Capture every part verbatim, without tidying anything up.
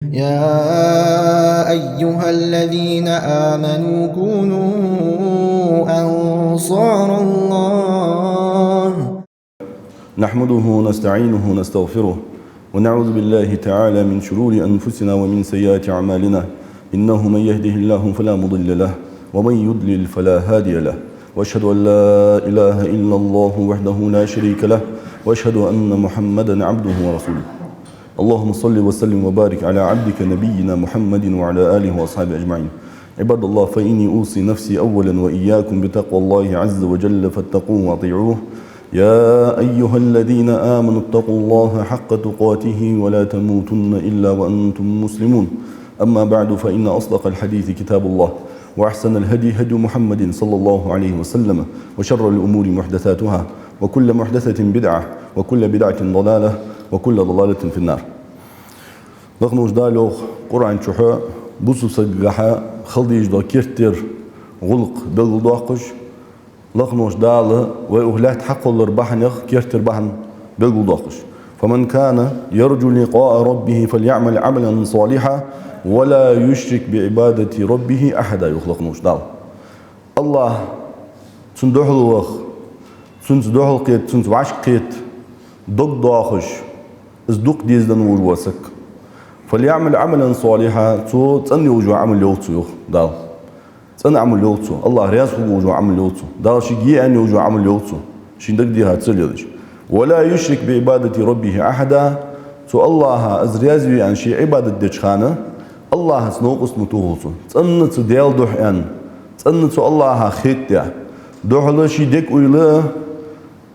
يا أيها الذين آمنوا كونوا أنصار الله. نحمده ونستعينه ونستغفره، ونعوذ بالله تعالى من شرور أنفسنا ومن سيئات أعمالنا. إنه من يهده الله فلا مضل له، ومن يضلل فلا هادي له. وأشهد أن لا إله إلا الله وحده لا شريك له، وأشهد أن محمدا عبده ورسوله. اللهم صل وسلم وبارك على عبدك نبينا محمد وعلى آله وأصحابه أجمعين. عباد الله، فإني أوصي نفسي أولا وإياكم بتقوى الله عز وجل، فاتقوه وأطيعوه. يا أيها الذين آمنوا اتقوا الله حق تقاته ولا تموتن إلا وأنتم مسلمون. أما بعد، فإن أصدق الحديث كتاب الله، وأحسن الهدي هدي محمد صلى الله عليه وسلم، وشر الأمور محدثاتها، وكل محدثة بدعة، وكل بدعة ضلالة، وكل ضلالة في النار. Лакхе волча Дала йоах Къуръан чу, бусалба сагагахьа хила дезаш дола керттера гӀулакх белгалдоаккхаш, лакхе волча Дала вай укх лаьтта хьакхоллара бахьанех керттера бахьан белгалдоаккхаш: فمن كان يرجو لقاء ربه فليعمل عملا صالحا ولا يشرك بعبادة ربه أحدا, йоах лакхе волча Дала. АллахӀ, Цунна духьал ваха, Цунца духьал кхета, Цунца вӀашагӀкхета дог доахаш, из дукха деза денна волаш вола саг. فليعمل عملا صالحا, цо цӀена йолаш йола Ӏамал йойла цо, йоах Дала. ЦӀена Ӏамал йойла цо, АллахӀ раьза хургволаш вола Ӏамал йойла цо, Дала шийга е аьнна йолаш йола Ӏамал йойла цо, шийна дагадехача цӀи лелаш. ولا يشرك بعبادة ربه أحدا, цу АллахӀа из раьза ве аьнна ше Ӏибадат деча хана АллахӀаца новкъост ма тохалва цо. ЦӀена цу Даьла духьа аьнна, цӀена цу АллахӀа хетадаь, духхьал ший дег-уйла,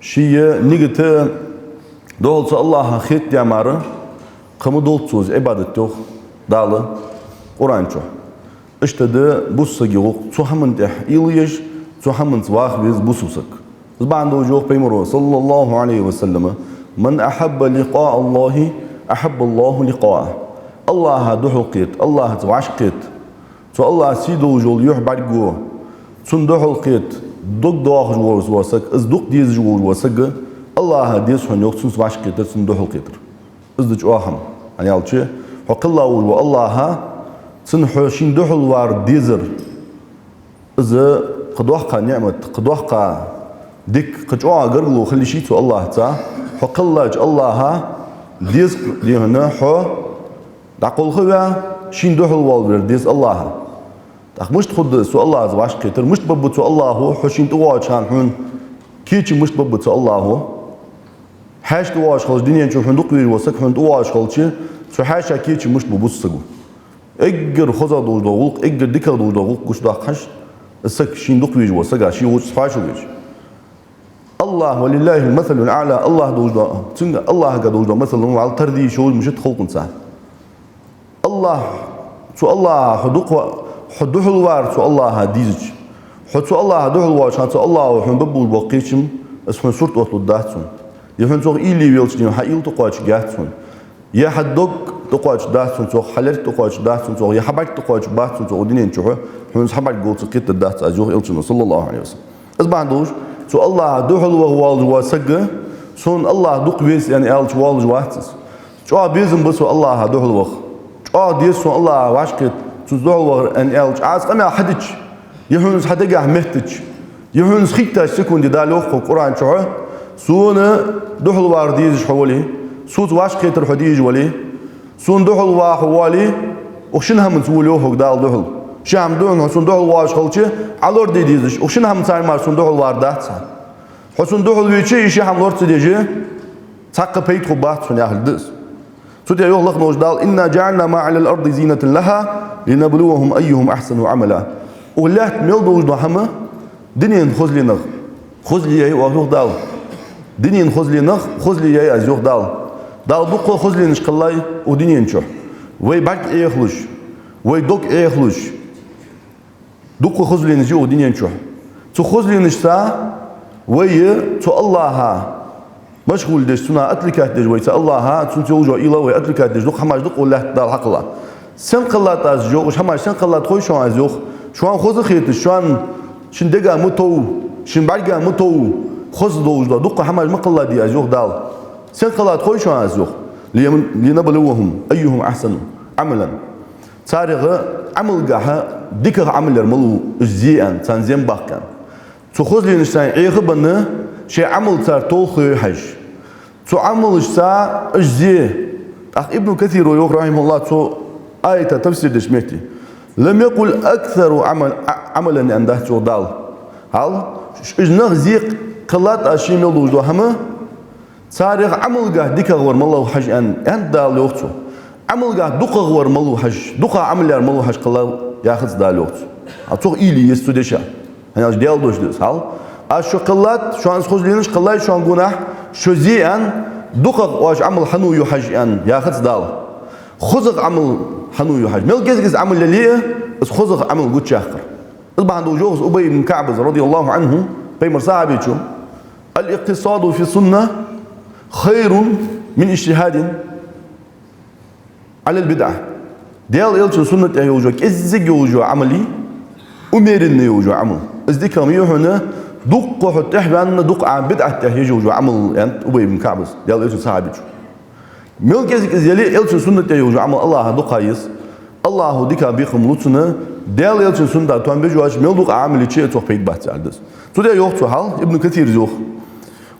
ший нигат а духхьал цу АллахӀа хетадаь мара кхы ма долда цо из Ӏибадат, йоах Дала Къуръан чу. Иштта да бусалба сага гӀулакх, цу хӀаман тӀа уйла еш, цу хӀаманца ваха веза бусалба саг. Из бахьан долаш йоах Пайхамаро, صلى الله عليه وسلم: من أحب لقاء الله أحب الله لقاءه. АллахӀа духьал кхета, АллахӀаца вӀашагӀкхета, цу АллахӀа сий долаш йола юхь бӀаргаго, Цунна духьал кхета дог доахаш волаш вола саг, из дукха дезаш волаш вола саг, АллахӀа деза хьона, йоах, цунца вӀашагӀкхетар, Цунна духьал кхетар. Из да чӀоагӀа хӀама. ХӀана аьлча, хьо кхелла волаш вола АллахӀ, Цунна хьо шийна духьал вар дезар, из кхы доккха ниӀмат, кхы доккха дика, кхы чӀоагӀа гаргало хила йиш йий цу АллахӀаца. Хьо кхеллача АллахӀа деза, дий хьона, хьо дӀакхалха а ваь, шийна духьал валар деза АллахӀа. ТӀаккха мишта хургда из цу АллахӀаца вӀашагӀкхетар? Мишта баргба цу АллахӀо хьо шийна тӀавоагӀача хана хьона кечам, мишта баргба цу АллахӀо? Хьаьша тӀавоагӀаш хилча, дунен чу хьона дукха везаш вола саг хьона тӀавоагӀаш хилча, цу хьаьшан кечам мишта бу бусалба саго? Эггара хозагӀа долаш дола гӀулакх, эггара дикагӀа долаш дола гӀулакх гучадоаккх хьажа, из саг шийна дукха везаш вола сага, ший гӀулакхаца хьоашалгӀа везаш. АллахӀ, ولله المثل الأعلى, АллахӀ долаш дола, цунга, АллахӀага долаш дола масал ма вала, тара де йиш йолаш мишта халкъанца. АллахӀ, цу АллахӀа хьо дукха, хьо духьал вар цу АллахӀа дезача. Хьо цу АллахӀа духьал воацача хана цу АллахӀо хьона баргболаш бола кхечам, из хьона сурт отталургдац хьона. Е хьона цох уйла е велча, хьа уйла тӀакхоачаргьяц хьона. Е хьа дог тӀакхоачаргдац хьона цох, хьа лерг тӀакхоачаргдац хьона цох, е хьа бӀарг тӀакхоачаргбац хьона цох укх дунен чу, хьона из хьа бӀарг голца кхетаргдац Аз, йоах Элчано, صلى الله عليه وسلم. Из бахьан долаш, цу АллахӀа духьал ваха воаллаш вола саг, сона АллахӀ дукха веза аьнна аьлча, воаллаш вац из. ЧӀоагӀа безам ба сона АллахӀа духьал ваха. ЧӀоагӀа деза сона АллахӀа вӀашагӀкхета, Цунца духьал вахар аьнна аьлча, Ӏа из къамаьл хьадича, е хьона из хьа дегахьа меттача, е хьона из хетача секунде, Дала йоах хьона Къуръан чу: сона духьал вар дезаш хьо вале, соца вӀашагӀкхетар хьо дезаш вале, сона духьал ваха вале, укх шин хӀаманца вола, йоах хьога Дала, духьал. Ши хӀама да хьона, хьо сона духьал воагӀаш хилча, Ӏа лораде дезаш, укх шин хӀаман царна мара сона духьал вар дац хьа. Хьо сона духьал веча, из ши хӀама лора ца деш, цхьаккха пайда хургбац хьона, яхилга да из. Цу тӀа йоах лакхе волча Дала: إنا جعلنا ما على الأرض زينة لها لنبلوهم أيهم أحسن عملا. Укх лаьтта мел долаш дола хӀама дунен хозленах хозле яьй Аз, йоах Дала. Дунен хозленах хозле яьй Аз, йоах Дала. Дала дукха хозленаш кхеллай укх дунен чу. Вай бӀарг Ӏехалуш, вай дог Ӏехалуш, дукха хозленаш я укх дунен чу. Цу хозленашца вай цу АллахӀа машгӀул деш, цунах отвлекать деш, вай цу АллахӀа, Цунца йолаш йола уйла вай отвлекать деш, дукха хӀамаш да укх лаьтта Дала хьакхелла. Сенна кхеллад Аз, йоах, уж хӀамаш сенна кхеллад хой шоана Аз, йоах? Шоана хоза хеташ, шоана шун дега ма тов, шун бӀарга ма тов, хоза долаш дола дукха хӀамаш ма кхелладий Аз, йоах Дала. Сенна кхеллад хой шоана Аз, йоах? لنبلوهم أيهم أحسن. عملا. Царех Ӏамалгахьа дикагӀа Ӏамал яр малув уж зе аьнна, царна зем баккха аьнна. Цу хозленашца Ӏеха а бенна, шоай Ӏамал цар толхайой хьажа. Цу Ӏамалашца уж зе. ТӀаккха Ибн Касира йоах, рахьимахӀуллахӀ, цу аята тафсир деча метте: لم يقل أكثر عمل، عملا аьнна дац йоах Дала. Хьал, уж нах зе кхеллад аз ший мел долаш дола хӀама, царех Ӏамалгахьа дикагӀа вар малув хьажа аьнна, аьннад Дала йоах цо. Ӏамалгахьа дукхагӀа вар малув хьажа, дукха Ӏамал яр малув хьажа кхеллав яхац Дала йоах цо. А цох уйла е еза цу деша. ХӀана аьлча Даьла дош да из, хьал. Аз шо кхеллад, шоана из хозленаш кхеллай, шоана гонахьа шо зе аьнна, дукхагӀа оаш Ӏамал хьанна ю хьажа аьнна, яхац Дала. ХозагӀа Ӏамал хьанна ю хьажа. Мел кӀезига из Ӏамал яле а, из хозагӀа Ӏамал гучаяккхар. Из бахьан долаш йоах из Убай ибн КаӀба, رضي الله عنه, пайхамара сахьабечо: الاقتصاد في السنة خير من الاجتهاد على البدعة. Даьла Элчан суннат тӀа йолаш йола, кӀеззига йолаш йола Ӏамал я умеренный йолаш йола Ӏамал. Из дикагӀа ма я хьона, дукха хьо тӀехваьнна, дукха Ӏа бидӀат тӀа еш йолаш йола Ӏамал, аьннад Убай ибн КаӀбас, Даьла Элчан сахьабечо. Мел кӀезига из яле а, Элчан суннат тӀа йолаш йола Ӏамал АллахӀа дукха я из. АллахӀа дика бекхам лу цунна, Даьла Элчан суннат тӀа тоам беш воацаш, мел дукха Ӏа Ӏамал еча а цох пайда бац аьнна да из. Цу тӀа йоах цо, хьал, Ибн Касира йоах: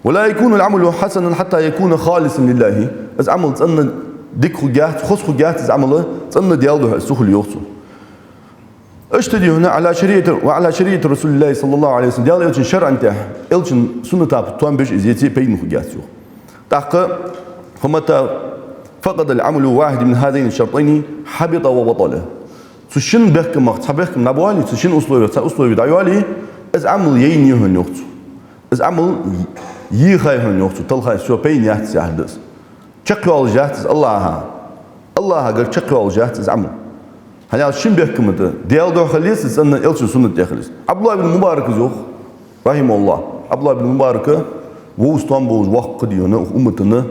ولا يكون العمل حسنا حتى يكون خالصا لله. Из Ӏамал цӀена дика хургьяц, хоза хургьяц из Ӏамал, цӀена Даьла духьа из ца хуле, йоах цо. Иштта да хьона على شريعة، وعلى شريعة رسول الله صلى الله عليه وسلم. Даьла Элчан шарӀан тӀа, Элчан суннатах тоам беш из еце а пайдана хургьяц, йоах. ТӀаккха: فمتى فقد العمل واحد من هذين الشرطين حبط وبطل. Цу шин бехкамах цхьа бехкам дӀабоале, цу шин условиях цхьа услови дӀайоале, из Ӏамал яйна я хьона, йоах цо. Из Ӏамал йийхай хьона, йоах цо, талхай, всё, пайдана яц, яхар да из. Чакхйоалаш яц из АллахӀа. АллахӀа гарга чакхйоалаш яц из Ӏамал. ХӀана аьлча шин бехкама тӀа Даьла духьа хила еза из, цӀена Элчан суннат тӀа хила еза. ӀабдуллахӀ ибн Мубарака йоах, рахьимахӀуллахӀ. ӀабдуллахӀ ибн Мубарака вовза тоам болаш воккха да хьона укх уммата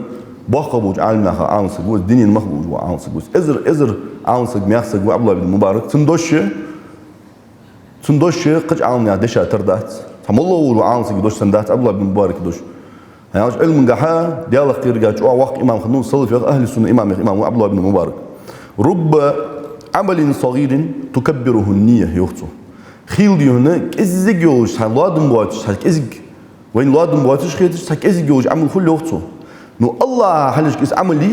боккхагӀа болча Ӏаламнаьха Ӏалам саг ва из, дунен мах болаш вола Ӏалам саг ва из. Эзар, эзар Ӏалам саг, мехсаг ва ӀабдуллахӀ ибн Мубарак. Цун дош, цун дош кхыча Ӏаламнаьха дешах тара дац. Цхьа моллагӀа волаш вола Ӏалам сага дош санна дац ӀабдуллахӀ ибн Мубаракан дош. ХӀана аьлча Ӏилмангахьа Даьлах кхераргахьа чӀоагӀа воккха имам хиннав, салафех, ахӀлу сунна имамех имам ва ӀабдуллахӀ ибн Мубарак. رب عمل صغير تكبره النية, йоах цо. Хийла да хьона кӀеззига йолаш, цхьа лоадам боацаш, цхьа кӀезига, вайна лоадам боацаш хеташ, цхьа кӀезига йолаш Ӏамал хул, йоах цо. Ну, АллахӀа хьалхашка из Ӏамал я,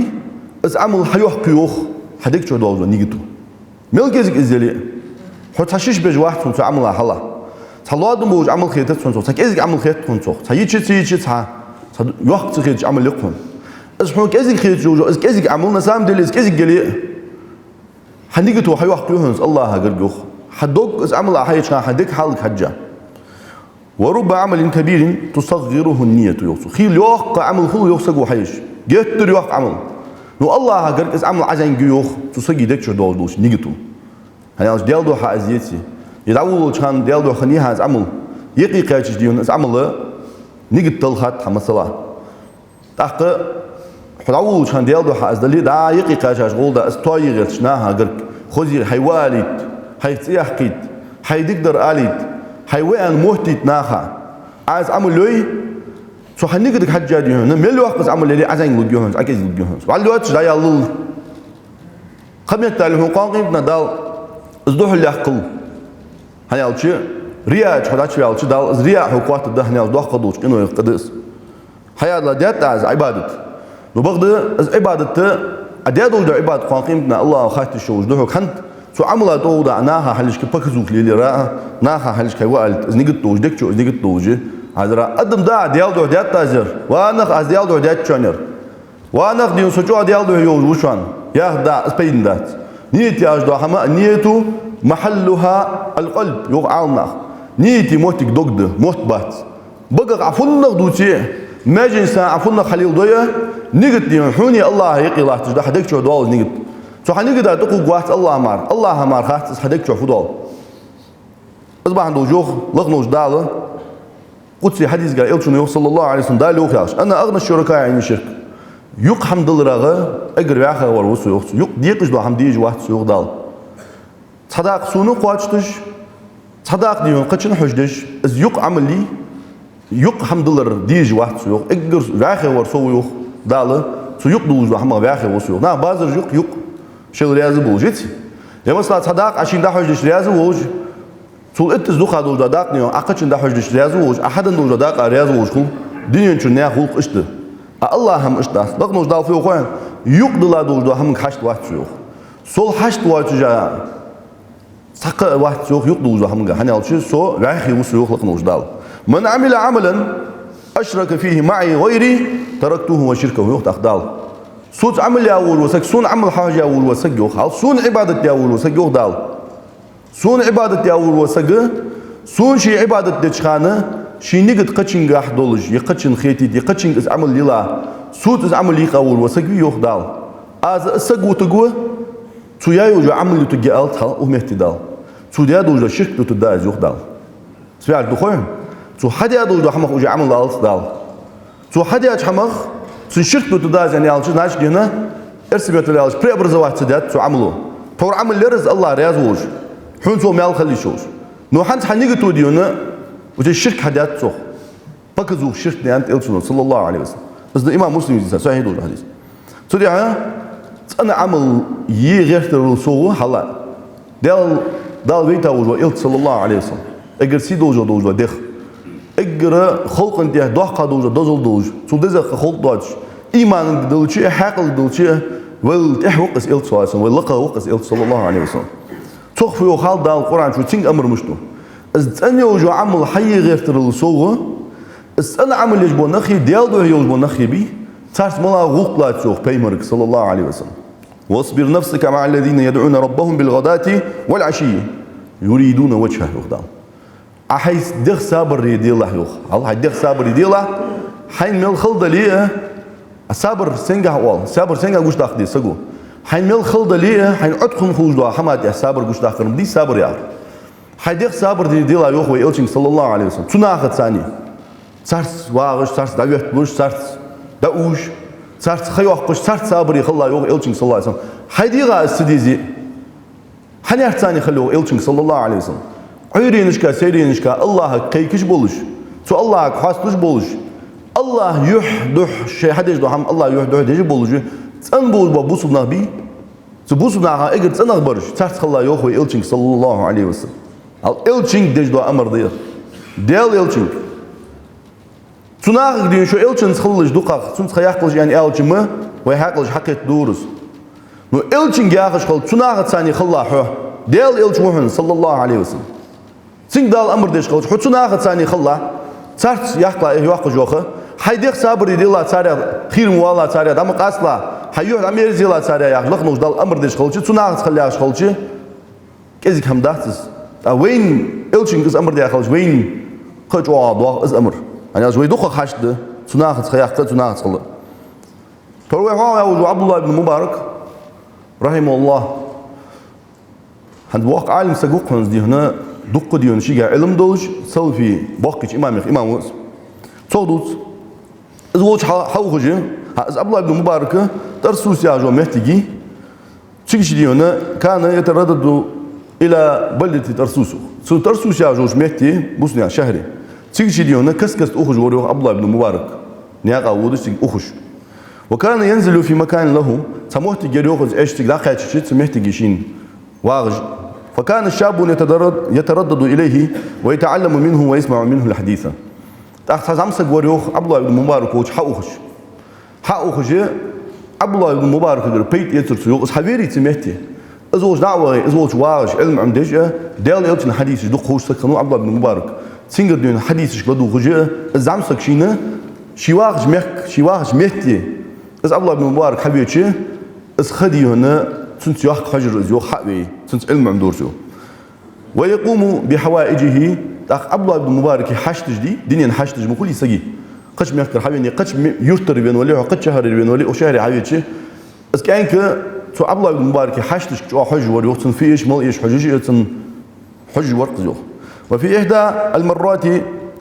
из Ӏамал хьайоаккх, йоах, хьа дег чу долаш дола нигат. Мел кӀезига из яле а, хьо цхьа шиш беш вац хьона цу Ӏамала хьалха. Цхьа лоадам болаш Ӏамал хетац хьона цох, цхьа кӀезига Ӏамал хет хьона цох, цхьа йича ца йича, цхьа, цхьа йоккха ца хеташ Ӏамал я хьона. Из хьона кӀезига хеташ йолаш йола из кӀезига Ӏамал, на самом деле, из кӀезига яле а, хьа нигат хьайоаккх хьона из АллахӀа гарга, йоах. Хьа дог из Ӏамала хьаеча хана хьа дег хьалхашка хьежжа. ورب عمل كبير تصغره النية, йоах цо. Хийла йоккха Ӏамал хул, йоах, саго хьаеш. Геттара йоккха Ӏамал. Ну, АллахӀа гарга из Ӏамал Ӏозанга я, йоах, цу сага дег чу долаш долча нигато. ХӀана аьлча Даьла духьа из еце. Из дӀаволалуча хана Даьла духьа хиннай хьа из Ӏамал, юкъе кхаьчача дийнахьа из Ӏамала нигат талхад хьа, масала. ТӀаккха хьо дӀаволалуча хана Даьла духьа из дале а, дӀа юкъе кхаьчача гӀолла из тоае гӀерташ наха гарга, хоза хьай ва алийта, хьайх цӀи яккхийта, хьай дикадар алийта, хьай ва аьнна моттийта наха. Ӏа из Ӏамал йой, цу хьа нигатага хьежжа, дий хьона, мел йоккха из Ӏамал яле а, Ӏозангалургья хьона из, Ӏокъезалургья хьона из. ВӀалла йоацаш дӀаяллал. Кхы меттел хьона кхоана къематдийнахьа Дала из духьалъяккхал. ХӀана аьлча рияъ чу хьо дӀачуваьлча, Дала из рияъ хьога хоаттаргда, хӀана аьлча доккха долча къинойх къа да из. Хьаядала даьд Ӏа из Ӏибадат. Ну, бакъда из Ӏибадат, Ӏа даь долаш дола Ӏибадат кхоана къематдийнахьа АллахӀа хатта йиш йолаш да хьога. ХӀанз цу Ӏамала тӀагӀолла Ӏа наха хьалхашка показуха лелаяр а, наха хьалхашка хьай ва алийта, из нигат долаш, дег чу из нигат долаш, хьазар а адам да Ӏа Даьла духьа даьд аз яр. Ва нах, аз Даьла духьа даьд шоана яр. Ва нах, дий хьона, со чӀоагӀа Даьла духьа йолаш ва шоана. Яхар да, из пайдана дац. Нийят яхаш дола хӀама, النية محلها القلب, йоах Ӏаламнаха. Нийята моттиг дог да, мотт бац. Багах Ӏа фуннагӀа дувце а, маьженашца Ӏа фуннагӀа хьалеладой а, нигат, дий хьона, хьонеи АллахӀаи юкъе латташ да, хьа дег чу доаллаш нигат. Цу хьа нигата тӀакхувргвац АллахӀ мара, АллахӀа мара хац из хьа дег чу фу доал. Из бахьан долаш йоах лакхаволча Дала, къудси хьадисагахьа Элчано йоах, صلى الله عليه وسلم, Дала йоах яхаш: أنا أغنى الشركاء عن الشرك. Юкъ хӀама даларах эггара ваьхагӀвар ва со, йоах цо. Юкъ декъаш дола хӀама де езаш вац со, йоах Дала. Цхьа дакъа сона кхоачийташ, цхьа дакъа, дий хьона, кхычунна хьожадеш, из юкъ Ӏамал я, юкъ хӀама далар де езаш вац со, йоах. Эггара ваьхагӀвар со ва, йоах Дала, цу юкъ долаш дола хӀамах ваьхагӀа ва со, йоах. Наха базараш юкъ, юкъ. Шел раьза болаш, яц? Е, масала, цхьа дакъа Ӏа шийна дӀахьожадеш раьза волаш, цул иттаза дукха долаш дола дакъа, йоах, Ӏа кхычунна дӀахьожадеш раьза волаш, Ӏа хьаденна долаш дола дакъа раьза волаш хул, дунен чу наьха гӀулакх иштта да. А АллахӀа хӀама иштта дац. Лакхаволча Дала фу йоах хой хьона? Юкъе дилла долаш дола хӀаманга хьашт вац Цо, йоах. Сол хьашт воацаш цхьаккха а вац Цо, йоах, юкъе долаш дола хӀаманга. ХӀана аьлча Со вӀаьхий ва Со, йоах лакхаволча Дала. «من عمل عملا أشرك فيه معي غيري تركته وشركه», йоах тӀаккха Дала. Соца Ӏамал яь волаш вола саг, Сона Ӏамал хьожаяь волаш вола саг, йоах, хьал Сона Ӏибадат даь волаш вола саг, йоах Дала. Сона Ӏибадат даь волаш вола саг, Сона ше Ӏибадат деча хана, ший нигат кхычунгахьа долаш, е кхычунна хетийта, е кхычунга из Ӏамал йилла, Соца из Ӏамал йийкъа волаш вола саг вий, йоах Дала. Аз а саг вутаргва, цо яь йолаш йола Ӏамал ютаргья, аьлар хьал укх метте Дала. Цо даь долаш дола ширк дутаргда аз, йоах Дала. Цвяр духой? Цо хьадаь долаш дола хӀамах уже Ӏамал алац Дала. Цо хьадаьча хӀамах цун ширк дутаргда аз аьнна аьлча, значит, дийна, эрсий меттала аьлча, преобразовать ца даьд цу Ӏамало. Тхьовра Ӏамал яр из АллахӀ раьза волаш, хьона цо маьл хила йиш йолаш. Но хӀанз хьа нигато дийна, уже ширк хьадаьд цох. Показуха ширк да аьннад Элчано, صلى الله عليه وسلم. Из да имам Муслима дийца сахьихь долаш хьадис. Цудухьа цӀена Ӏамал е гӀертарал совгӀа хьал а. Дала, Дала вайта волаш вола Элча, صلى الله عليه وسلم, эггара сий долаш долаш дола дегӀ, эггара халкъа тӀа доккха долаш дола дозал долаш, цул дезагӀа халкъ доацаш, иман долча а, хьаькъал долча а, вайл тӀехьа ва-кх из Элча, صلى الله عليه وسلم, вайл лакха ва-кх из Элча, صلى الله عليه وسلم. Цох фу йоах хьал Дала Къуръан чу, цунга амар мишта да. Из цӀена йолаш йола Ӏамал хьае гӀертарал совгӀа, из цӀена Ӏамал еш бола нах а, Даьла духьа йолаш бола нах а бий, царца мел гӀулакх лаца, йоах Пайхамарга, صلى الله عليه وسلم. «واصبر نفسك مع الذين يدعون ربهم بالغداة والعشي يريدون وجهه», йоах Дала. Ӏа хьай дегӀ сабаре делахь, йоах. Хьал хьай дегӀ сабаре делахь, хьайна мел хала дале а, а сабар сенгахьа оал, сабар сенгахьа гучадаккха деза саго. Хьайна мел хала дале а, хьайна Ӏоткъам хулаш дола хӀама тӀа сабар гучадаккхар ма дий сабар яхар. Хьай дегӀ сабаре делахь, йоах вай Элчанга, صلى الله عليه وسلم, цу нахаца цхьана. Царца вагӀаш, царца дӀаветталуш, царца дӀаувш, царца ха йоаккхаш, царца сабаре хилалахь, йоах Элчанга, صلى الله عليه وسلم. Хьай дегӀа из ца дезе, хьанехцани хила, йоах Элчанга, صلى الله عليه وسلم. Ӏуйренашка, сайренашка АллахӀага кхайкаш болаш, цу АллахӀага хьоасталуш болаш, АллахӀа юхь-духьа шоай хьадеш дола хӀама АллахӀа юхь-духьа деш болаш, цӀена болаш бола бусалба нах бий, цу бусалба наха эггара цӀенагӀа бараш, царца хилалахь, йоах вай Элчанга, صلى الله عليه وسلم. Хьал Элчанга деш дола амар да ер. Даьла Элчанга. Цу нахага дийна шо Элчанца хилалаш дукхагӀа, цунца ха яккхалаш аьнна аьлча ма, вай хьаькъалаш хьакхетаргда из. Но Элчанга яхаш хилча, цу нахаца цхьана хилалахь хьо. Даьла Элча ва хьона, صلى الله عليه وسلم. Цунга Дала амар деш хилча, хьо цу нахаца цхьана хилалахь. Царца яккхалахь, э, йоаккхаш йоах. Хьай дегӀ сабаре делахь царех, хийра ма валалахь царех, дӀа ма къасталахь. Хьай юхь дӀа ма ерзаделахь царех, яхаш, лакхаволча Дала амар деш хилча, цу нахаца хила яхаш хилча, кӀезига хӀама дац из. ТӀаккха вайна Элчанга из амар даь хилча, вайна кхы а чӀоагӀа доагӀа из амар. ХӀана аьлча вай дукхагӀа хьашт да цу нахаца ха яккха, цу нахаца хила. Тхьовра вай хьоахаваь волаш вола Ӏабдуллахь ибн Мубарак, رحمه الله. ХӀанз воккха Ӏалим саг ва-кх хьона из, дий хьона, дукха, дий хьона, шийга Ӏилма долаш, салафий боккхийча имамех имам ва из. Цох дувц. Из волча хьа-, хьаухаш, хьа, из Ӏабдуллахь ибн Мубарак Тарсус яхаш йола моттиг я. Цигача, дий хьона, كان يتردد إلى بلدة طرسوس. Цу Тарсус яхаш йолча метте, бусалба шахьаре. Цигача, дий хьона, каст-каста ухаш вар, йоах, Ӏабдуллахь ибн Мубарак. Наькъа водаш цига ухаш. وكان ينزل في مكان له. Цхьа моттиг яр, йоах, из Ӏеш цига дӀакхаьчача, цу моттиге шийна вагӀаш. فكان الشاب يتدرد-، يتردد إليه ويتعلم منه ويسمع منه الحديث. ТӀаккха цхьа зӀамсаг вар, йоах, Ӏабдуллахь ибн Мубарак волча хьаухаш. Хьаухаш, Ӏабдуллахь ибн Мубаракагара пайда эцар цо, йоах, из хьавера цу метте. Из волча дӀа а вахе, из волча вагӀаш, Ӏилма Ӏомадеш а, Даьла Элчан хьадисаш дукха ховш саг хиннав Ӏабдуллахь ибн Мубарак. Цунгара, дий хьона, хьадисашка ладувгӀаш а, из зӀамсаг шийна, ший вахача мехка, ший вахача метте из Ӏабдуллахь ибн Мубарак хьавеча, из ха, дий хьона, цунца йоккха хьожар из, йоах, хьа а вейе, цунца Ӏилма Ӏомадора цо. ويقوم بحوائجه, тӀаккха Ӏабдуллахь ибн Мубарака хьашташ дий, дунен хьашташ ма хулий сага. Кхыча мехкара хьавена, кхыча ме-, юртара вена вале, кхыча шахьарера вена вале, укх шахьаре хьавеча, из кӀаьнк цу Ӏабдуллахь ибн Мубарака хьашташка чӀоагӀа хьожаш вар, йоах, цун фу эш, мала эш хьожаш а, цун хьожаш вар-кх из, йоах. وفي إحدى المرات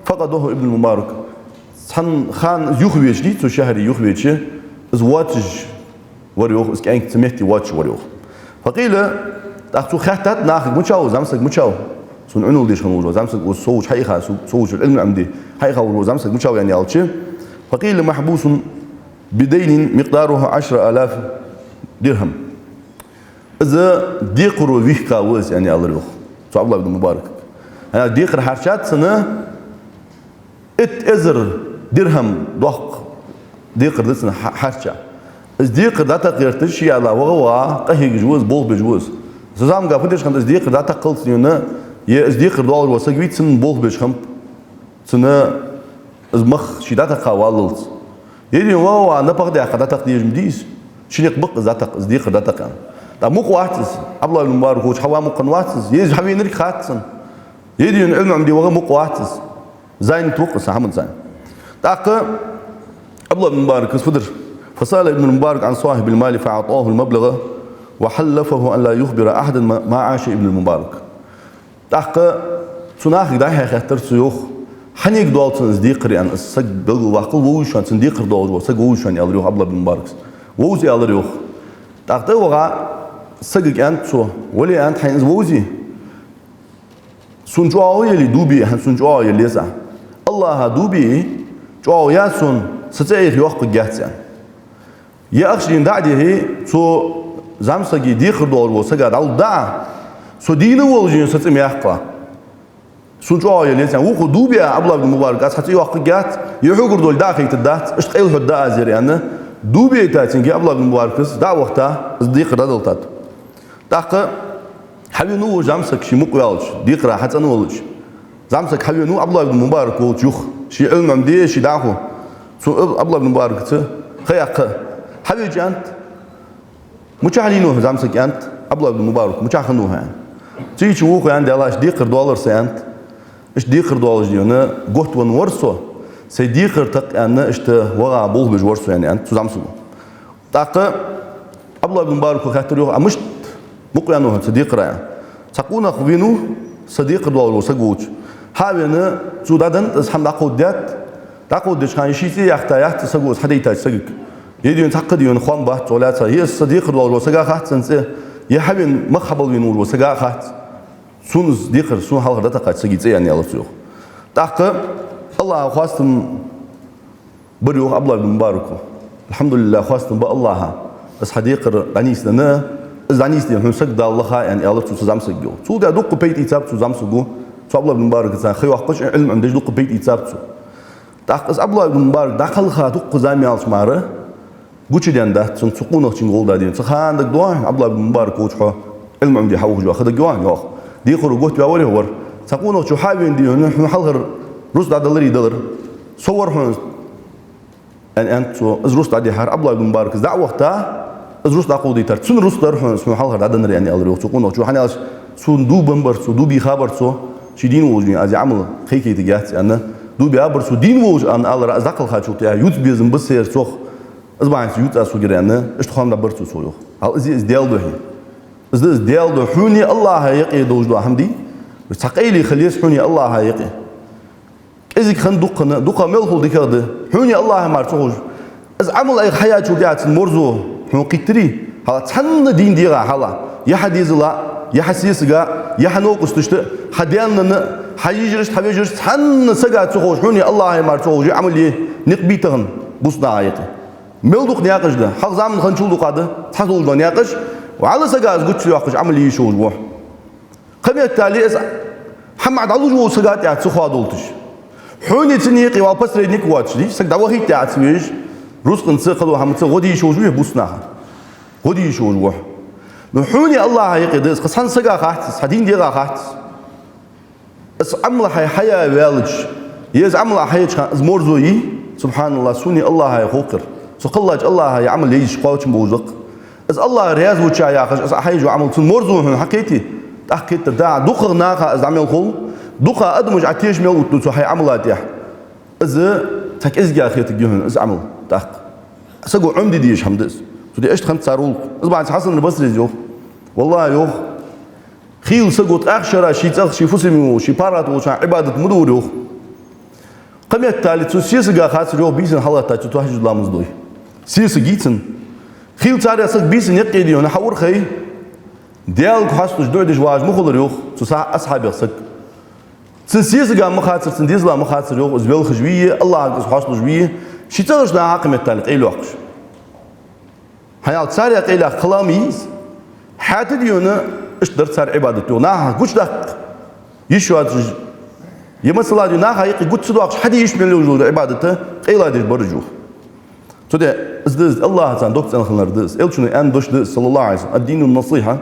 فقده ابن المبارك. Цхьан хана из юхавеча дий, цу шахьаре юхавеча, из воацаш вар, йоах, из кӀаьнк цу метте воацаш вар, йоах. فقيل, тӀаккха цо хаьттад нахага: «Мичав из зӀамсаг, мичав? Сона Ӏуналла деш хинна волаш вола зӀамсаг, со волча хьаийха, со, со волча Ӏилма Ӏомаде хьаийха волаш вола зӀамсаг мичав?» — аьнна аьлча, فقيل: «محبوس بدين مقداره عشر آلاف درهم». Из декхаро вийхка ва из, аьнна, аьлар йоах цу Ӏабдуллахь ибн Мубаракага. ХӀана, декхар хьарчад цунна итт эзар дирхӀам доккха декхар да цунна хьа-, хьарча. Из декхар дӀатакха гӀерташ, ше аьлар, ваха-ваха къахьегаш ва из, болх беш ва из. Цу заманга фу деш хиннад, из декхар дӀатаккхалца цунна, е из декхар доаллаш вола саг вий, цунна болх беш хиннаб, цунна из мах ше дӀатакха валлалца. Е дийна ваха-ваха напагӀа даьккха дӀатакха дезаш ма дий из. Ши никъ ба-кх из дӀатакха, из декхар дӀатакха. ТӀаккха мукъа вац из, Ӏабдуллахь ибн Мубарак волча хьава мукъа вац из, е из хьавенарг хац цунна. Е дийна Ӏилма Ӏомаде ваха мукъа вац из. Занят ва-кх из, хӀама занят. ТӀаккха Ӏабдуллахь ибн Мубаракас фу дир: فسأل ابن المبارك عن صاحب المال فأعطاه المبلغ وحلفه أن لا يخبر أحدا ما، ما عاش ابن المبارك. ТӀаккха цу нахага дӀа-хьа хаьттар цо, йоах: «Хьанга доал цунна из декхар?» — аьнна. Из саг белгалваккхал, вовзий шоана, цунна декхар доаллаш вола саг вовзий шоана, аьлар йоах Ӏабдуллахь ибн Мубаракас. Вовза, аьлар йоах. ТӀаккха тӀаваха сагага аьннад цо: «Вале, — аьннад, — хьайна из вовзе, сона чӀоагӀо яле, дув бе, хӀана, сона чӀоагӀо яла еза. АллахӀа дув бе, чӀоагӀо яь сона, са цӀи Ӏайха йоаккхаргьяц», — аьнна. Е ахча дийна дӀа а дихье, цу зӀамсага декхар доаллаш волча сага дӀалургда Ӏа, со дийна волаш дийна са цӀи ма яьккха. Сона чӀоагӀо яла еза, аьнна. Вокхо дув биа, Ӏабдуллахь ибн Мубарак, аз хьа цӀи йоаккхаргьяц, е хьогара дола дӀа а хетаргдац, иштта къайла хургда аз ер, аьнна, дув бийтача цунга Ӏабдуллахь ибн Мубаракас дӀа а вахийта, из декхар дӀадалийтад. ТӀаккха хьавенав вож зӀамсаг, ше мукъаваьлча, декхара хьацӀенваьлча. ЗӀамсаг хьавенав Ӏабдуллахь ибн Мубарак волча юха, ше Ӏилма Ӏомаде, ше дӀахо. Цу Ӏабдуллахь ибн Мубаракаца ха яьккха. Хьавеча аьннад: «Мичахьа лийнав хьо, зӀамсаг?» — аьннад Ӏабдуллахь ибн Мубарака. «Мичахьа хиннав хьо?» — аьнна. Цу чу вокхо аьннад: «Даьла, иштта декхар доаллар са, — аьннад, — иштта декхар доаллаш дийна готвенна вар со, сай декхар такха, — аьнна, — иштта ваха болх беш вар со», — аьнна, аьннад цу зӀамсаго. ТӀаккха Ӏабдуллахь ибн Мубарака хаьттар йоах: «Ӏа мишта мукъаваьннав хьо цу декхара?» — аьнна. «Цхьа къонах венав, са декхар доаллаш вола саг волча. Хьа а вена, цо дӀаденна из хӀама дӀакховдадаьд. ДӀакховдадеча хана ший цӀи яхийта яц из саго, из хьадайтача сагага. Е дийна цхьаккха дийна хоам бац цох лаьца. Е из са декхар доаллаш волча сага хац цун цӀи, е хьавена мах хьабала вена волча сага хац. Сона из декхар, сона хьалхара дӀатакхача сага цӀи», — аьнна, аьлар цо йоах. ТӀаккха АллахӀа хоастам бар йоах Ӏабдуллахь ибн Мубарака. «АлхьамдулиллахӀ, хоастам ба АллахӀа, из хьа декхар дӀанийсденна, из дӀанийсде хьона саг Дала лаха», — аьнна, аьлар цо цу зӀамсаго. Цул тӀехьа дукха пайда ийцаб цу зӀамсаго, цу Ӏабдуллахь ибн Мубаракаца ха йоаккхаш, Ӏилма Ӏомадеш дукха пайда ийцаб цо. ТӀаккха из Ӏабдуллахь ибн Мубарак дӀакхалха дукха зама яьлча мара гучадаьннадац цунна цу къонахчунга гӀолла дадийна. Цу хана дагадоагӀий хьона, Ӏабдуллахь ибн Мубарак волча хьо Ӏилма Ӏомаде хьавоагӀаш вар, ха дагадоагӀий хьона, йоах. Декхаро готваь вар, йоах, вар. Цхьа къонахчо хьа а вена дий хьона, хьона хьалхара рузкъа дӀадаларе далар. Со вар хьона из, аьнна, аьннад цо. Из рузкъа дӀадихьар, Ӏабдуллахь ибн Мубаракас дӀа а вахийта, из рузкъа дӀакховдийтар. Цун рузкъа дар хьона из, хьона хьалхара дӀаденнар, аьнна, аьлар йоах цу къонахчо. ХӀана аьлча, сона дув беннабар цо, дув бийхабар цо, ше дийна волаш дийна аз ер Ӏамал кхайкайтаргьяц, аьнна. Дув биабар цо, дийна волаш, аьнна, алар из дӀакхелхачул тӀехьагӀа юц безам ба сера цох. Из бахьанца юц аз хьогара, аьнна, иштта хоам дӀабир цо цох, йоах. Хьал из, из Даьла духьа. Из да из Даьла духьа. Хьоне АллахӀа юкъе долаш дола хӀама дий, цхьа къайле хила еза хьоне АллахӀа юкъе. КӀезига хинна дукха хинна, дукха мел хул дикагӀа да. Хьоне АллахӀа мара ца ховш. Из Ӏамал Ӏайха хьаяьчул тӀехьагӀа цун марзо хьона кхийттарий? Хьал цхьанне дийна дегӀа хьал, е хьа дезала, е хьа сесага, е хьа новкъосташта, хьа даь-нанна, хьа йижарашта, хьа вежарашта, цхьанне сага ца ховш, хьоне АллахӀа мара ца ховш, е Ӏамал е никъ бий тахан бусалба наха юкъе? Мел дукха наькъаш да. Хьалха заман хинначул дукха да цхьа долаш дола наькъаш, валлахӀи, сага из гуча ца йоаккхаш Ӏамал е йиш йолаш ва. Кхыметтел из хӀама дӀалуш волча сага тӀа ца хоадолийташ. Хьоне цунна юкъе вала посредник воацаш, дий, саг дӀавахийта тӀа ца везаш, рузкъанца, кхыдолча хӀаманца гӀо де йиш йолаш вий бусалба наха? ГӀо де йиш йолаш ва. Но хьоне АллахӀа юкъе да из, кхы цхьан сага хац из, хьа дийна дегӀа хац из. Из Ӏамал хьай хьаяь ваьлча, е из Ӏамал хьаеча хана из марзо йий, субхьаналлахӀ, сона АллахӀа хов-кх ер. Со кхеллача АллахӀа ер Ӏамал е йиш кхоачам болаш да-кх. Из АллахӀ раьза волча яхаш, из Ӏа хьаеш йола Ӏамал цунна марзо хьона хьакхийте, тӀаккха кхийттар да Ӏа. ДукхагӀа наха из дӀа мел хул, дукха адамаш Ӏа теша мел оттаду цу хьай Ӏамала тӀехьа. Из цхьа кӀезигагӀа хетаргья хьона из Ӏамал тӀаккха. Саго Ӏомаде дезаш хӀама да из. Цу тӀа иштта хиннад цар гӀулакх. Из бахьанца Хьасан аль-Басрис йоах: «ВаллахӀи, — йоах, — хийла саго ткъаьх шера ший цӀагӀа, ший фусаме волаш, ший паргӀата волча хана Ӏибадат ма дора, — йоах. — Кхыметтел цун сесага хацар, — йоах, — бийсанна хьалгӀатта цо тахӀажжуд ламаз дой. Сесаг йий цун. Хийла царех саг бийсанна юкъе дий хьона хьаур хай, Даьлага хьоасталуш дуӀа деш вагӀаш ма хулар, — йоах, — цу са-, асхьабех саг. Цун сесага ма хацар, цун дезала ма хацар, — йоах, — из велхаш вий, АллахӀага из хьоасталуш вий, ший цӀагӀарча наха кхыметтел къайла йоаккхаш». ХӀана аьлча царех къайла яккха кхы лам йий из? ХӀаьта дийна, иштта дар цар Ӏибадат, йоах, наха гучадаккха йиш йоацаш. Е масала дийна, наха юкъе гуча ца доаккхаш, хьаде йиш мел йолаш дола Ӏибадат къайладеш бар уж, йоах. Цудухьа из да из, АллахӀаца дог цӀенхилар да из. Элчано аьнна дош да из, صلى الله عليه وسلم: «الدين النصيحة».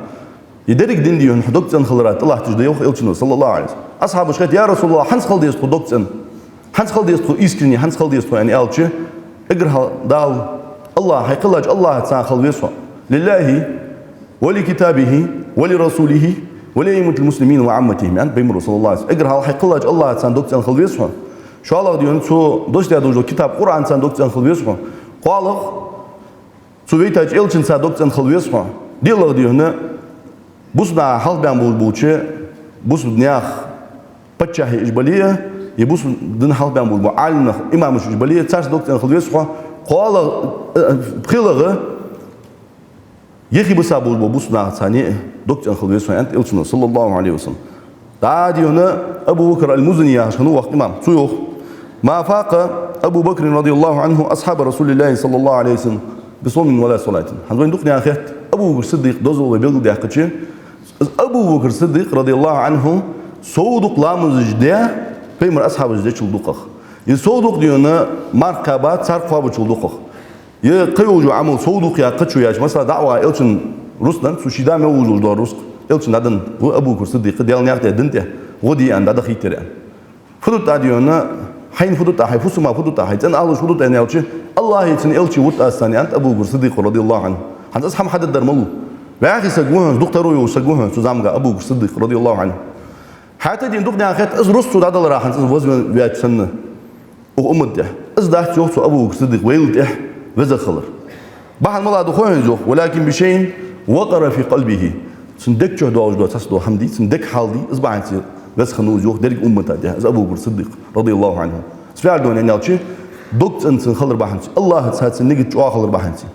Е деррига ди дийна хьа дог цӀенхилара тӀалатташ да, йоах Элчано, صلى الله عليه وسلم. Асхьабаша хаьттад: «يا رسول الله, хӀанз хила деза тхо дог цӀена? ХӀанз хила деза тхо искренне, хӀанз хила деза тхо?» аьнна аьлча, эггара хьалха Дала, АллахӀ, хьайна хилча АллахӀаца хила веза хьо. «لله ولكتابه ولرسوله ولأئمة المسلمين وعامتهم», аьннад Пайхамаро, صلى الله عليه وسلم. Эггара хьалха хьайна хилча АллахӀаца дог цӀена хила веза хьо. ШоллагӀа дийна цо доссадаь долча китаба Къуръанаца дог цӀена хила веза хьо. КхоалагӀа цо вайтача Элчанца дог цӀена хила веза хьо. ДиълагӀа дийна бусалба наха хьалха баьнна болаш болча бусалба наьха паччахьаш уж бале а, е бусалба дина хьалха баьнна болаш бола Ӏаламнах, имамаш уж бале а, царца дог цӀена хила веза хьо. КхоалагӀа, э, пхелагӀа, юхебиса болаш болча бусалба нахаца а дог цӀена хила веза хьо, аьннад Элчано, صلى الله عليه وسلم. ДӀа дийна Абу Бакр аль-Музани яхаш хиннав воккха имам. Цо йоах: «ما فاق أبو بكر رضي الله عنه أصحاب رسول الله صلى الله عليه وسلم بصوم ولا صلاة». ХӀанз вайна дукханена хет, Абу Бакр Сиддикъа дозал вай белгалдаьккхача, из Абу Бакр Сиддикъ, رضي الله عنه, сов дукха ламазаш даь Пайхамара асхьабаша дечул дукхагӀа, е сов дукха дийна марха кхаьба цар кхоабачул дукхагӀа, е кхы йолаш йола Ӏамал сов дукха я кхычо яьча, масала, даӀва Элчан рузкъа денна, цо ший да мел вужуш дола рузкъа Элчана дӀаденна, ва Абу Бакр Сиддикъа, Даьла наькъа тӀа дин тӀа гӀо де аьнна дӀадахийтар аьнна. Фу дут Ӏа дийна, хьайна фу дут Ӏа, хьай фусама фу дут Ӏа, хьай цӀен-ахлаша фу дут Ӏа аьнна аьлча, АллахӀи цун Элчеи вут аз царна, аьннад Абу Бакр Сиддикъа, رضي الله عنه. ХӀанз из хӀама хьадергдар малув? ВӀаьхий саг ва хьона, дукха таро йолаш саг ва хьона цу заманга Абу Бакр Сиддикъ, رضي الله عنه. ХӀаьта дийна дукханена хет, из рузкъа цо дӀадалар хӀанз из вазваьча санна укх уммата тӀа. Из дац, йоах цо, Абу Бакр Сиддикъ вайл тӀехьа веза хилар. Бахьан малагӀа да хой хьона из, йоах? «ولكن بشيء وقر في قلبه». Цун дега чу долаш дола цхьацца дола хӀама дий, цун дега хьал дий, из бахьанца веза хиннав из, йоах, деррига уммата тӀа из Абу Бакр Сиддикъ, رضي الله عنه. Из фу яхар да аьнна аьлча, дог цӀена цун хилар бахьанца, АллахӀаца цун нигат чӀоагӀа хилар бахьанца,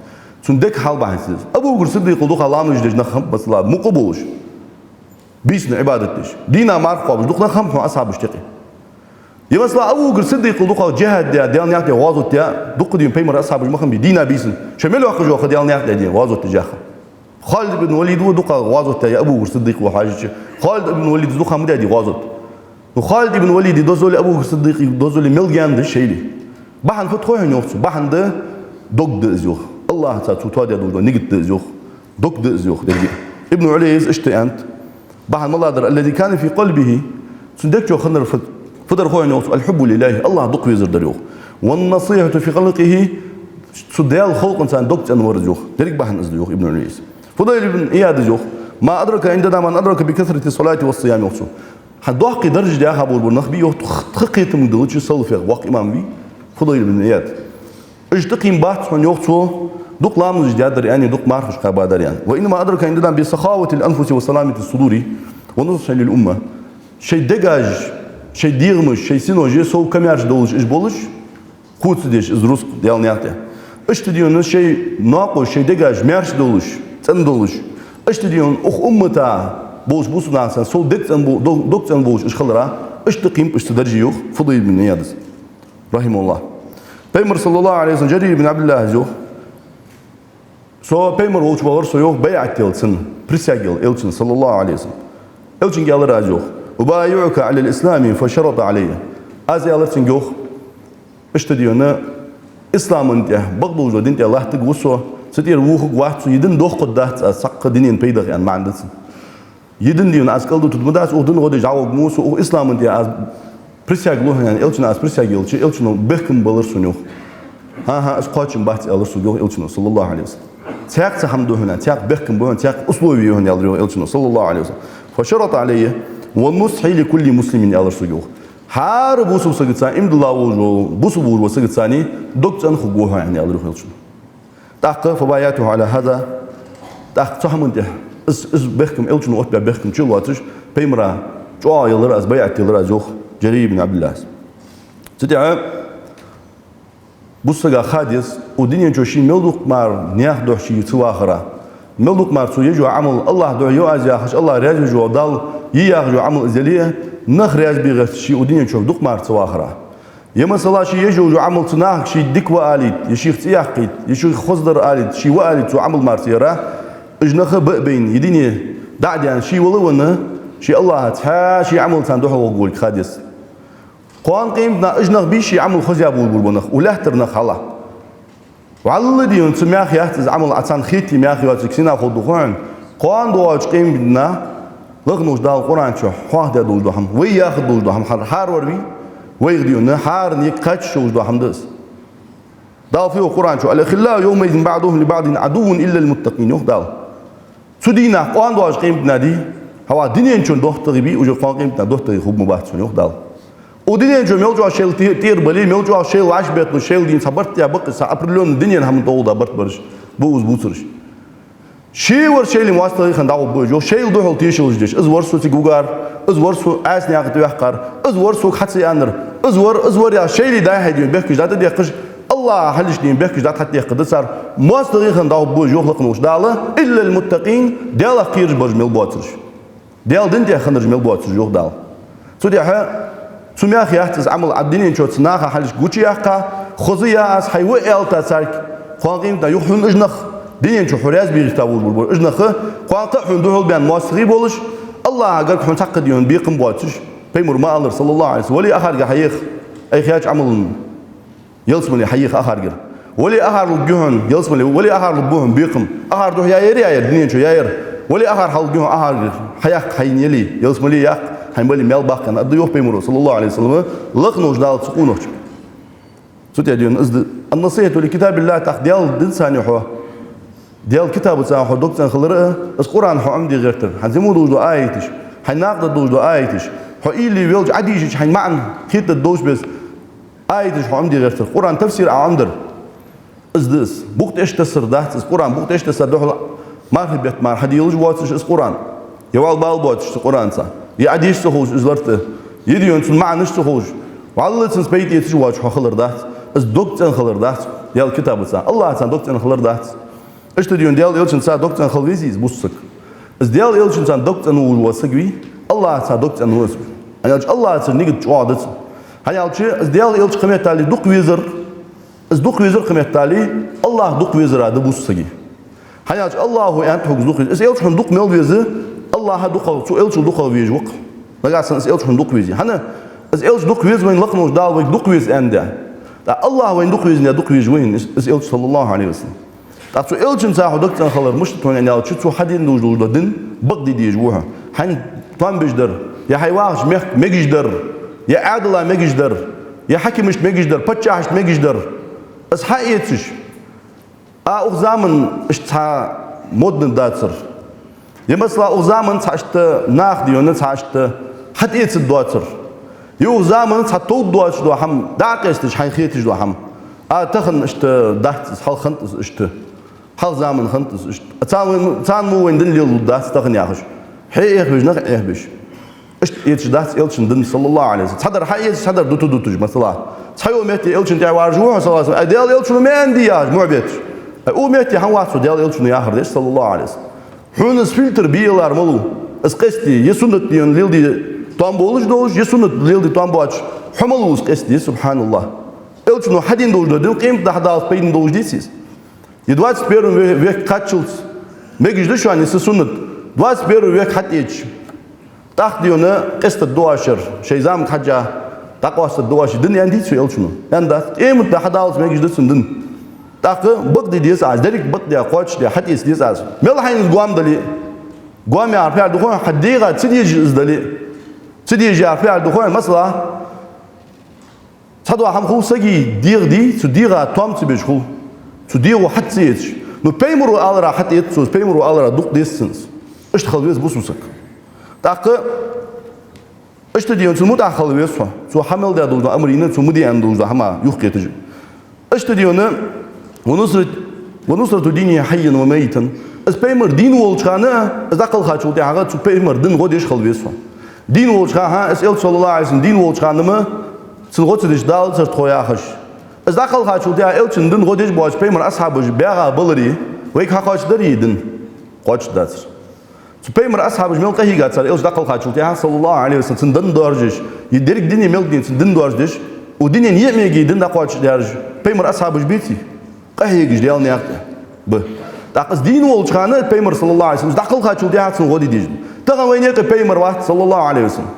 цун дега хьал бахьанца. Абу Бакр Сиддикъал дукха ламазаш деш нах хиннаб, масала, мукъа болаш, бийсанна Ӏибадат деш, дийнахьа марха кхоабаш дукха нах хиннаб хьона асхьабашта юкъе. Е масала, Абу Бакр Сиддикъал дукха джихӀад даь, Даьла наькъа тӀа гӀазот даь, дукха дийна Пайхамара асхьабаш ма хиннабий дийнахьа, бийсанна. Шоай мел йоаккхаш йола ха Даьла наькъа тӀа дийна гӀазот деш яха? Халид ибн Валид ва дукха гӀазот даь, е Абу Бакр Сиддикъ ва хьажача. Халид ибн Валида дукха ма даьдий гӀазот. Ну, Халид ибн Валида дозалеи Абу Бакр Сиддикъа дозалеи мел гаьна да шоайла. Бахьан фу да хой хьона, йоах цо? Бахьан да, дог да из, йоах. АллахӀаца цо тоадаь долаш дола нигат да из, йоах. Дог да из, йоах, деррига. Ибн Ӏулаййас иштта аьннад: «Бахьан малагӀа дар, الذي كان في قلبه», цун дега чу хиннар фу, фу дар хой хьона, йоах цо? «الحب لله», АллахӀ дукха везар дар, йоах. «والنصيحة في خلقه», цу Даьла халкъаца дог цӀена вар из, йоах. Деррига бахьан из да, йоах Ибн Ӏулаййас. Фудайл ибн Ӏияда йоах: «ما أدرك عندنا من أدرك بكثرة الصلاة والصيام», йоах цо. ХӀанз доккхий даржа даьха болаш бола нах бий, йоах, тха кхетамга диллача, салафех воккха имам вий Фудайл ибн Ӏияд. Уж тӀакхийна бац хьона, йоах цо, дукха ламазаш даьдар аьнна, дукха мархаш кхаьбадар аьнна. «وإنما أدرك عندنا بسخاوة الأنفس وسلامة الصدور ونصح للأمة». Шоай дегаш, шоай дегӀамаш, шоай синош сов камаьрша долаш уж болаш, кхувсадеш из рузкъа Даьла наькъа тӀа. Иштта дийна шоай наькъаш, шоай дегаш маьрша долаш, цӀена долаш. Иштта дийна укх уммата болча бусалба нахаца сов дег цӀена бо-, дог, дог цӀена болаш уж хилара, иштта кхийнаб уж цу дарже, йоах Фудайл ибн Ӏияда, رحمه الله. Пайхамар, صلى الله عليه وسلم, Джарир ибн Ӏабдиллахьа йоах: «Со Пайхамар волча вахар со, йоах, байӀат яьлар цунна, присяга яьлар Элчанна, صلى الله عليه وسلم. Элчанга аьлар аз, йоах: أبايعك على الإسلام فشرط علي». Аз аьлар цунга, йоах, иштта дийна, ислама тӀа, бакъдолча дина тӀа латтаргва со, цу тӀера вохаргвац со, е дин дохаргдац аз цхьаккха дунен пайдах, аьнна маӀан да цун. Е дин дийна аз кӀалдутаргдац, укх дина гӀо деш дӀагӀоргва со, укх ислама тӀа аз присяга лу хьона, аьнна, Элчанна аз присяга елча, Элчано бехкам баьлар сона, йоах. ХӀаа, хӀаа, аз кхоачам бац, аьлар сога, йоах Элчано, صلى الله عليه وسلم. Цхьаькха цхьа хӀама да хьона, цхьаькха бехкам ба хьона, цхьаькха условие я хьона, аьлар, йоах Элчано, صلى الله عليه وسلم. «فشرط علي والنصح لكل مسلم», аьлар сога, йоах. ХӀара бусалба сагаца, иман дилла волаш вола, бусалба волаш вола сагаца дог цӀена хургва хьо, аьнна, аьлар, йоах Элчано. ТӀаккха «فبايعته على هذا», тӀаккха цу хӀаман тӀа, из, из бехкам, Элчано оттабаь бехкам чулоацаш, Пайхамара чӀоагӀа елар аз, байӀат елар аз, йоах Джарир ибн Ӏабдиллахьас. Цу тӀа бусалба сага ха деза, укх дунен чу ше мел дукха мара наьха духьа ше ца вахара, мел дукха мара цо еш йола Ӏамал АллахӀа духьа я аз яхаш, АллахӀ раьза веш вола, Дала я яхаш йола Ӏамал из яле а, нах раьза бе гӀерта ше укх дунен чу дукха мара ца вахара. Е масала, ше еш йола Ӏамал цу нахага ше дика ва алийта, е шийх цӀи яккхийта, е шийх хоза дар алийта, ше ва алийта цо Ӏамал мара ца яра, Уж нах ба а байна, ер дуне дӀа а даьнна, ший вала а венна, ший АллахӀа цхьа ший Ӏамал царна духьал гӀоргволга ха деза. Кхоана къематдийнахьа уж нах бий ший Ӏамал хоза болаш бола нах, укх лаьттара нах хьалха. Валлахӏи, дий хьона, цу мах яц из Ӏамал, Ӏа царна хетте мах йоацилга сенах ховргда хьона. Кхоана доагӀача къематдийнахьа лакхаволча Дала Къуръан чу хьоахадаь долаш дола хӀама, вай яхар долаш дола хӀама, хьар-, хьарвар вий, вайх, дий хьона, хьаране кхаччалца долаш дола хӀама да из. Дала фу йоах Къуръан чу: «الأخلاء يومئذ بعضهم لبعض عدو إلا المتقين», йоах Дала. Цу дийнахьа, кхоана доагӀача къематдийнахьа, дий, хьа вай дунен чу доттагӀий бий, уже кхоана къематдийнахьа доттагӀий хургбац хьона, йоах Дала. Укх дунен чу мел чӀоагӀа шоайла те-, тӀера бале, мел чӀоагӀа шоайла вӀашагӀбетталуш, шоайла дийна цхьа барт я бакъ, цхьа определённый дунен хӀаман тӀа да барт бараш, бувза бувцараш. Шоайла вар шоайла моастагӀий хинна дӀагӀоргба уж, йоах, шоайла духьал тешалаш деш. Из вар социга вугар, из вар сона Ӏаьса наькъа тӀа ваьккхар, из вар сога хьа ца аьннар, из вар, из вар яхаш, шоайла дӀа-хьа, дий хьона, бехкаш дӀатӀадехкаш, АллахӀа хьалхашка, дий хьона, бехкаш дӀатӀахьатта дехкаргда цар, моастагӀий хинна дӀагӀоргба уж, йоах лакхаволча Дала, «إلا المتقين», Далах кхераш бараш мел боацараш. Даьла дина тӀа хиннараш мел боацараш, йоах Дала. Цудухьа цу мах яц из Ӏамал, Ӏа дунен чу цу наха хьалхашка гучаяьккха, хоза я аз, хьай ва аьлча царга, кхоана къематдийнахьа, юха хьона уж нах, дунен чу хьо раьза бе гӀерта волаш бола уж нах, кхоана кхы а хьона духьал баьнна моастагӀий болаш, АллахӀагара хьона цхьаккха, дий хьона, бекхам боацаш, пайхамара ма аллара, صلى الله عليه وسلم: «Вале ахаргара хьаеха Ӏайха яьча Ӏамала ялсмале хьаеха ахаргара. Вале ахар лургья хьона ялсмале, вале ахар лургба хьона бекхам. Ахар духьа яьяр, яьяр, дунен чу яьяр. Вале ахар хьалургья хьона ахаргара. Хьаяккха хьайна яле, ялсмале яккха, хьайна бале маьл баккха», аьнна, аргда, йоах пайхамара, صلى الله عليه وسلم, лакхаволча Дала цу къонахчунга. Цудухьа, дий хьона, из да: «النصيحة لكتاب الله», тӀаккха Даьла динца хьо, Даьла китабаца хьо дог цӀенхалар а, из Къуръан хьо Ӏомаде гӀертар. Хьайна зӀамига долаш дола аяташ, хьайна накъадаргдолаш дола аяташ, хьо уйла е велча Ӏодийшача хьайна маӀан хетаргдолаш беза аяташ хьо Ӏомаде гӀертар. Къуръан тафсир Ӏа Ӏомадар. Из да из. Букъ тӀа эшаш тасар дац из. Къуръан букъ тӀа эшаш тасар духьал мархий бетта мара хьаделаш воацаш из Къуръан. Е вӀалла бала боацаш цу Къуръанца, е Ӏодеша ца ховш из лартӀа, е, дий хьона, цун маӀанаш ца ховш, вӀалла цунца пайда эцаш воацаш хьо хилар дац. Из дог цӀенхалар дац Даьла китабаца, АллахӀаца дог цӀенхалар дац. Иштта, дий хьона, Даьла Элчанца дог цӀенхала везий из бусалба саг? Из Даьла Элчанца дог цӀенволаш вола саг вий, АллахӀаца дог цӀенву из. ХӀана аьлча АллахӀаца нигат чӀоагӀа да цун. ХӀана аьлча из Даьла Элча кхыметтел дукха везар, из дукха везар кхыметтел АллахӀ дукха везара да бусалба сага. ХӀана аьлча АллахӀа аьннад хьога из дукха веза. Из Элча хьона дукха мел веза, АллахӀа дукха, цу Элчал дукха везаш ва-кх. Нагахьа санна из Элча хьона дукха везе. ХӀана? Из Элча дукха веза вайна, лакхаволча Дала вайга дукха веза аьнна да. ТӀаккха АллахӀа вайна дукха везандаь дукха везаш ва хьона из, из Элча, صلى الله عليه وسلم. ТӀаккха цу Элчанца хьо дог цӀенхалар мишта да хьона аьлча, цо хьадена долаш дола дин бакъде дезаш ва хьо. Хьайна тӀом беш дар, е хьай вахача мехка мегаш дар, е Ӏаьдала мегаш дар, е хьакимашта мегаш дар, паччахьашта мегаш дар, из хьаэцаш, а укх заман иштта цхьа модни дацар. Е, масала, укх заман цхьа иштта наха, дий хьона, цхьа иштта хьатӀаэцаргдоацар. Е укх заман цхьа товргдоацаш дола хӀама дӀа а къесташ, хьайна хеташ дола хӀама. А тахан иштта дац из, хьалха хиннад из иштта. Хьалха заман хиннад из иштта. Царна, царна мо вайна дин лелалургдац тахан яхаш, хье эхь веш, нах эхь беш. Иштта эцаш дац Элчан дин, صلى الله عليه وسلم. Цхьадар хьаэцаш, цхьадар дута дуташ, масала. Цхьайолча метте Элчан тӀехьа варжа ва хьо, صلى الله عليه وسلم. Ай, Даьла Элчано ма аьннадий яхаш, мухь бетташ. Ай, укх метте хӀана вац хьо Даьла Элчано яхар деш, صلى الله عليه وسلم? Хьона из фильтр бе ялар малув? Из къесте, е суннат, дий хьона, леладе тӀом болаш долаш, е суннат леладе тӀом боацаш, хьо малув из къесте, سبحان الله? Элчано хьадена долаш дола дин къематдийнахьа Дала пайдана долаш деций из? Е двадцать первом ве-, веке кхаччалца мегаш да шоана из суннат, двадцать первый век хьатӀаэцаш, тӀаккха, дий хьона, къестаргда оаш ер, шоай замага хьежжа дӀакъоастаргда оаш ер дин аьннадий цу Элчано? Аьннадац. Къематдийнахьа хьадаллалца мегаш да цун дин. ТӀаккха бакъде деза аз, деррига бакъде, кхоачашде хьатӀаэца деза аз. Мел хьайна из гоама дале а, гоама яхар фу яхар да хой хьона, хьа дегӀа ца дезаш из дале а, ца дезаш яхар фу яхар да хой хьона, масала, цхьадола хӀама хул сага дегӀа, дий, цу дегӀа тӀом ца беш хул, цу дегӀо хьатӀа ца эцаш. Ну, пайхамара аларах хьатӀаэц цо из, пайхамара аларах дукха деза цунна из. Иштта хила веза бусалба саг. ТӀаккха иштта, дий хьона, цунна мутӀахьа хила веза хьо. Цо хьа мел даь долаш дола амар йина, цо ма де аьнна долаш дола хӀама юхакхеташ. Иштта, дий хьона, «ونصرة، ونصرة دينه حيا وميتا». Из пайхамар дийна волча хана а, из дӀакхалхачул тӀехьагӀа а цу пайхамара дина гӀо деш хила веза хьо. Дийна волча хана, хӀа, из Элча, صلى الله عليه وسلم, дийна волча хана-м цун гӀо ца деш далацар тхо яхаш, из дӀакхалхачул тӀехьагӀа Элчан дина гӀо деш боацаш пайхамара асхьабаш баьгӀа баларе, вайга хьакхоачаргдарий дин? Кхоачашдацар. Цу пайхамара асхьабаш мел къахьийгад цар Элча дӀакхалхачул тӀехьагӀа, صلى الله عليه وسلم, цун дин доаржадеш, е деррига дуне мел дийна цун дин доаржадеш, укх дунен йиъ меге дин дӀакхоачашдаьраш пайхамара асхьабаш беций? Къахьегаш Даьла наькъа тӀа ба. ТӀаккха из дийна волча хана пайхамар, саллаллахӀу Ӏалайхи ва саллам, дӀакхалхачул тӀехьагӀа цунна гӀо де дезаш да. Тахан вайна юкъе пайхамар вац, саллаллахӀу Ӏалайхи ва саллам.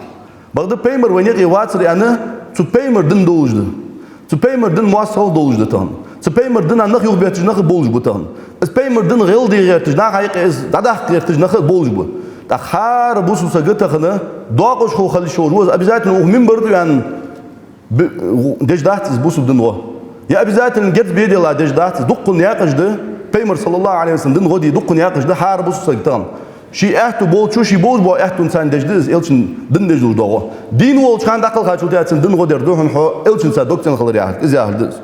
Бакъда пайхамар вайна юкъе вацар аьнна, цу пайхамара дин долаш да. Цу пайхамара дин моастагӀал долаш да тахан. Цу пайхамара дина нах юхабетташ нах болаш ба тахан. Из пайхамара дин гӀелде гӀерташ, наха юкъе из дӀадаккха гӀерташ нах болаш ба. ТӀаккха хӀара бусалба саг тахан доакъашхо хила йиш йолаш ва из, обязательно укх минбара тӀа ваьнна б-, деш дац из бусалба дина гӀо. Е обязательно герз бе дела деш дац из. Дуккха наькъаш да, пайхамар, саллаллахӀу Ӏалайхи ва саллам, дина гӀо де дуккха наькъаш да хӀара бусалба сага тахан. Ший аьттув болчо, ший болаш бола аьттонца деш да из элчан дин деш долаш дола гӀо. Дийна волча хана дӀакхалхачул тӀехьагӀа цунна дин гӀо дер да хьона хьо элчанца дог цӀенхалар яхар, из яхар да из.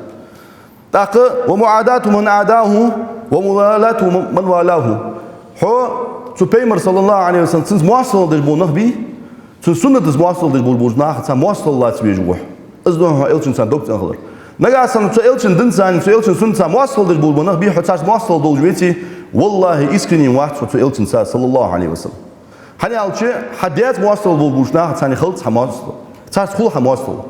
ТӀаккха: «ومعاداة من عاداه وموالاة من والاه». Хьо цу пайхамара, саллаллахӀу Ӏалайхи ва саллам, цунца моастагӀал деш бола нах бий, цун суннатаца моастагӀал деш болаш болча нахаца моастагӀал лаца везаш ва хьо. Из да хьона хьо элчанца дог цӀенхалар. Нагахьа санна цу элчан динца, цу элчан суннатаца моастагӀал деш бола нах бий, хьо царца моастагӀал долаш веце, валлахӀи, искренне вац хьо цу элчанца, саллаллахӀу Ӏалайхи ва саллам. ХӀана аьлча, хьа даьца моастагӀал болаш болча нахаца хилац хьа моастагӀал. Царца хул хьа моастагӀал.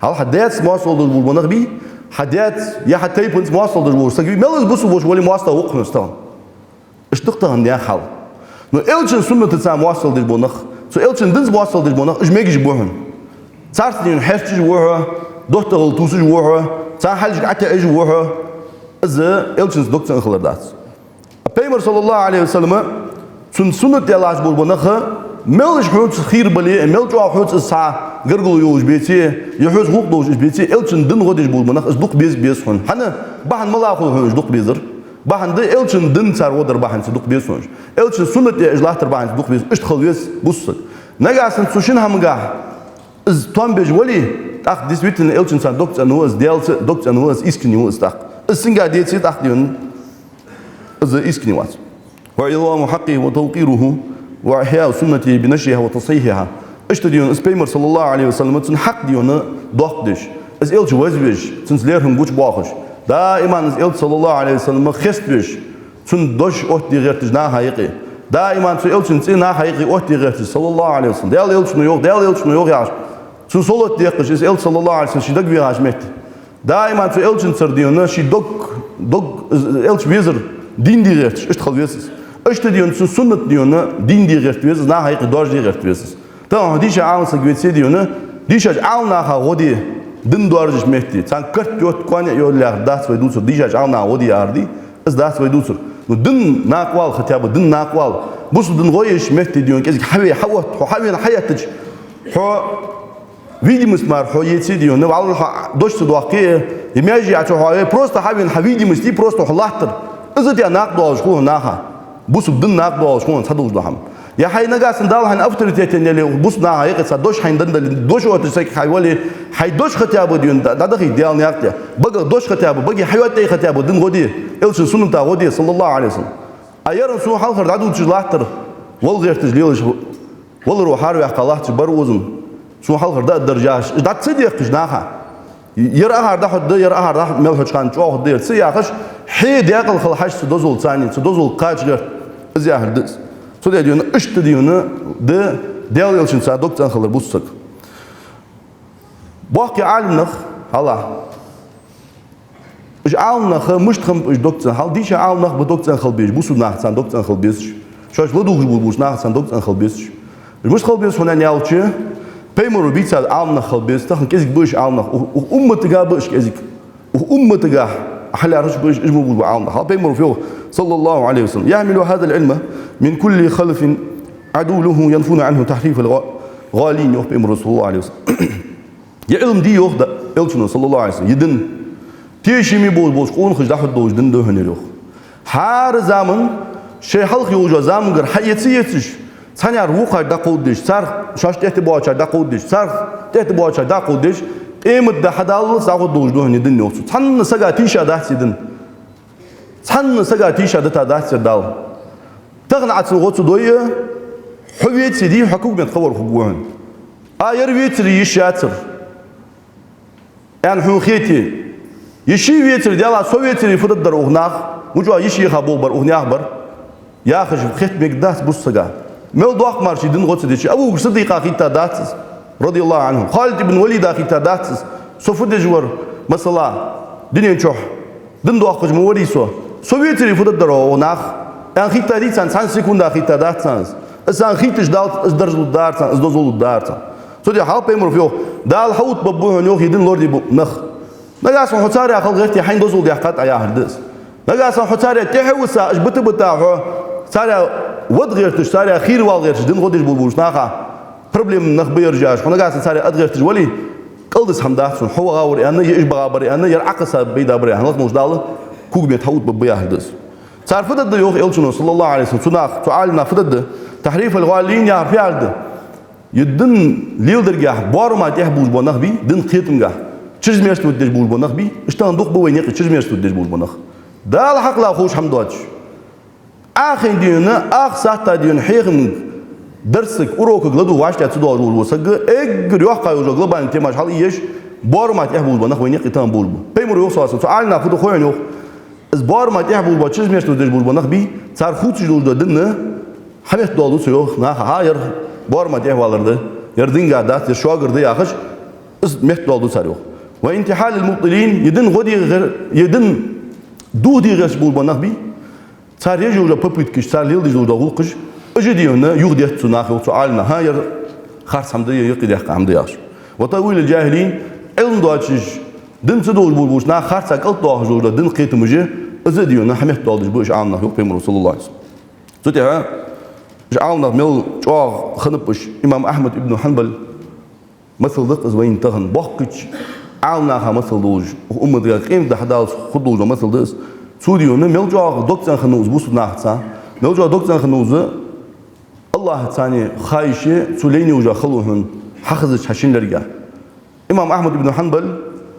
Хьал хьа даьца моастагӀал долаш бола нах бий, хьа даьца е хьа тайпанца моастагӀал долаш бола саг вий, мел из бусалба волаш вале а моастагӀа ва-кх хьона из тахан. Иштта да-кх тахан наьха хьал. Но элчан суннатаца моастагӀал деш бола нах, цу элчан динца моастагӀал деш бола нах, уж мегаш ба хьона. Царца дийна хьерчаш ва хьо, доттагӀал тувсаш ва хьо, царна хьалхашка ӀотаӀаш ва хьо. Из элчанца дог цӀенхалар дац. Пайхамар, саллаллахӀу Ӏалайхи ва саллам, цун суннат тӀа латташ болаш бола нах, мел уж хьоца хийра бале а, мел чӀоагӀа хьоца из цхьа гаргало йолаш беце а, е хьоца гӀулакх долаш уж беце а, элчан дин гӀо деш болаш бола нах, из дукха беза беза хьона. ХӀана? Бахьан мала хул хьона уж дукха безар? Бахьан да, элчан дин цар гӀо дар бахьанца дукха беза хьона уж. Элчан суннат тӀа уж латтар бахьанца дукха беза. Иштта хила веза бусалба саг. Нагахьа санна цу шин хӀамагахьа из тоам беш вале, тӀаккха действительно элчанца дог цӀена ва из, Даьлаца дог цӀена ва из, искренне ва из тӀаккха. Из цунга деце, тӀаккха дийна из искренне вац. «وعظام حقه وتوقيره وإحياء سنته بنشرها وتصحيحها». Иштта дийна из пайхамар, саллаллахӀу Ӏалайхи ва саллам, цун хьакъ дийна доккха деш, из элча вазвеш, цунца лерхӀам гучабоахаш, даиман из элча, саллаллахӀу Ӏалайхи ва саллам, хеставеш, цун дош оттаде гӀерташ наха юкъе, даиман цу элчан цӀи наха юкъе оттаде гӀерташ, саллаллахӀу Ӏалайхи ва саллам, Даьла элчано йоах, Даьла элчано йоах яхаш, цун салот дехкаш, из элча, саллаллахӀу Ӏалайхи ва саллам, ший дог вехаш метте. Даиман цу элчанцара дийна ший дог, дог, из элча везар дийна де гӀерташ, иштта хила веза из. Иштта дийна цун суннат дийна дийна де гӀерта веза из, наха юкъе доаржаде гӀерта веза из. Тахан хьо дийша Ӏалам саг веце а дийна, дийшача Ӏалам наха гӀо де, дин доаржача метте, царна карт йотта, коа йоллехь дац вай дувцар, дийшача Ӏалам наха гӀо де яхар дий, из дац вай дувцар. Ну, дин накъавала, хотя бы дин накъавала. Бусалба дин гӀо еш метте дийна кӀезига хьаве, хьаотта, хьо хьавена хьаеттача, хьо видимость мара хьо еце а дийна, валлахӀи, хьо дош ца доаккхе а, е маьже а цу хьо, е просто хьавена хьа видимость, просто хьо латтар. Из а тӀа накъадоалаш хул хьона наха. Бусалба дин накъадоалаш хул хьона цхьа долаш дола хӀама. Е хьай нагахьа санна Дала хьайна авторитетен яле, бусалба наха юкъе цхьа дош хьайна денна дале, дош отташ саг хьай вале, хьай дош хотя бы дийна дӀа-, дӀадахийта Даьла наькъа тӀа. Багах дош хотя бы, баге хьайоттае хотя бы дин гӀо де, элчан сунната гӀо де, саллаллахӀу Ӏалайхи ва саллам. А ер сона хьалхара дӀадувцаш латтар, вала гӀерташ лелаш, валаро хьарваьккха латташ бар укхаза. Сона хьалхара дӀа а даржаш, дӀа ца дехкаш наха. Ер ахар дӀахьоргда, ер ахар дӀа мел хьоча хана чӀоагӀа хургда ер ца яхаш, хье даькъала хила хьажа цу дозал цани, цу дозал кхача гӀерта. Из яхар да из. Цудухьа дийна, иштта дийна, да, Даьла элчанца дог цӀенхалар бусалба саг. Боккхий Ӏалим нах, хьалха. Уж Ӏалам нах мишта хиннаб уж дог цӀена? Хьал дийша Ӏалам нах ба дог цӀенхала безаш, бусалба нахаца дог цӀенхала безаш. Шоаш ладувгӀаш болаш болча нахаца дог цӀенхала безаш. Уж мишта хила беза хьона аьлча, пайхамаро бийцад Ӏалам нах хила беза, тахан кӀезига ба уж Ӏалам нах, укх, укх умматагахьа ба уж кӀезига. Укх умматагахьа хьалъярхӀаш ба уж, уж ма бий Ӏалам нах. Хьал пайхамаро фу йоах, саллаллахӀу Ӏалайхи ва саллам: «يحمل هذا العلم من كل خلف عدوله ينفون عنه تحريف الغ-، الغالين», йоах пайхамаро, саллаллахӀу Ӏалайхи ва саллам. Е Ӏилма дий, йоах да, элчано, саллаллахӀу Ӏалайхи ва саллам, е дин. Тешаме болаш болча къонахаша дӀахьоргдолаш дин да хьона ер, йоах. ХӀара заман, шоай хьалха йолча замангара хьаэца а эцаш, цхьаннахьара вокхарга дӀакховдадеш, царх шоашта тӀехьа тӀа боагӀачарга дӀакховдадеш, царх тӀехьа тӀа боагӀачарга дӀакховдадеш, къематди хьадаллалца дӀагӀоргдолаш да хьона ер дин, йоах цо. Цхьанне сага тийша дац ер дин. Цхьанне сага тийша дита дац ер Дала. Тахан Ӏа цун гӀо ца дой а, хьо веце дий, хьа кугмет хавар хургва хьона. А ер вецаре йиш яцар аьнна хьона хете, е ше вецаре, Даьла, со вецаре фу дергдар укх наха, мича йиш еха болх бар укх наьха бар, яхаш хетта мегаргдац бусалба сага. Мел доккха мара ший дин гӀо ца деча, Абу Бакр Сиддикъа хийтта дац из, радияллахӀу Ӏанху, Халид ибн Валида хийтта дац из, со фу деш вар, масала, дунен чухь дин доаккхаш ма варий со, Со вецаре фу дергдар оаха, нах? Аьнна хетадий царна, цхьан секунда хетадац царна из. Из царна хеташ даллалца, из дарж лургдар царна, из дозал лургдар царна. Цу тӀа хьалха Пайхамара йоах: Дала хьаоттабергба хьона, йоах, ер дин лораде бола нах. Нагахьа санна хьо царех хила гӀерте, хьайна дозал даьккхад Ӏа, яхар да из. Нагахьа санна хьо царех тӀехьависа, уж бита-бита хьо царех вад гӀерташ, царех хийравала гӀерташ, дин гӀо деш болаш болча наха проблемаш ба ераш, хьо нагахьа санна царех ад гӀерташ вале, кӀалдиса хӀама дац хьона, хьо вагӀа вар аьнна, е уж багӀа бар аьнна, е Ӏокхесса бай да бар аьнна, хӀанз долча Дала кога метта хьаоттабергба, яхар да из. Цар фу дергда, йоах Элчано, صلى الله عليه وسلم, цу наха, цу Ӏаламнаха фу дергда? تحريف الغالين, яхар фу яхар да? Ер дин леладергахьа боарама тӀехьа болаш бола нах бий, дин кхетамгахьа чрезмерствовать деш болаш бола нах бий, уж тахан дукха ба вайна юкъе чрезмерствовать деш болаш бола нах. Дала хьакъ лоархӀаш хӀама доацаш. Ӏа хайна, дий хьона, ах сахьата, дий хьона, хьехамга, дарсага, урокага ладувгӀаш, тӀехьа ца доалаш волаш вола саг, эггара йоккхагӀа йолаш йола глобальни темаш хьалъеш, боарама тӀехьа болаш бола нах вайна юкъе тахан болаш ба. Пайхамара йоах, صلى الله عليه وسلم, цу Ӏаламнаха фу ду хой хьона, йоах? Из боарама тӀехьа болаш бола, чрезмерствовать деш болаш бола нах бий, цар хувцаш долаш дола дин хьаметта доаладу цар, йоах, наха. ХӀа, ер боарама тӀехьа валар да, ер динга дац, ер шугара да, яхаш, из метта доаладу цар, йоах. وانتحال المبطلين, ер дин гӀо де гӀер-, ер дин дохаде гӀерташ болаш бола нах бий, цар еш йолаш йола попыткаш, цар леладеш долаш дола гӀулакхаш, уж а, дий хьона, юхадетт цу наха, йоах, цу Ӏаламнаха, ер харц хӀама да, е юкъедаьккха хӀама да, яхаш. وتأويل الجاهلين, Ӏилма доацаш, дин ца долаш болаш болча наха харцахьа кӀалтӀадоахаш долаш дола дин кхетам уж а, из а, дий хьона, хьаметта доаладеш ба уж Ӏаламнах, йоах Пайхамара, صلى الله عليه وسلم. Цу тӀа уж Ӏаламнах мел чӀоагӀа хиннаб уж, имам Ахьмад ибн Хьанбал, масал да-кх из вайна тахан, боккхийча Ӏаламнаха масал долаш, укх умматага къематди хьадаллалца хургдолаш дола масал да из. Цо, дий хьона, мел чӀоагӀа дог цӀенхиннав из бусалба нахаца, мел чӀоагӀа дог цӀенхиннав из АллахӀаца хаийше, цо лайна йолаш йола хало хьона хьахазача хьа шин лергах. Имам Ахьмад ибн Хьанбал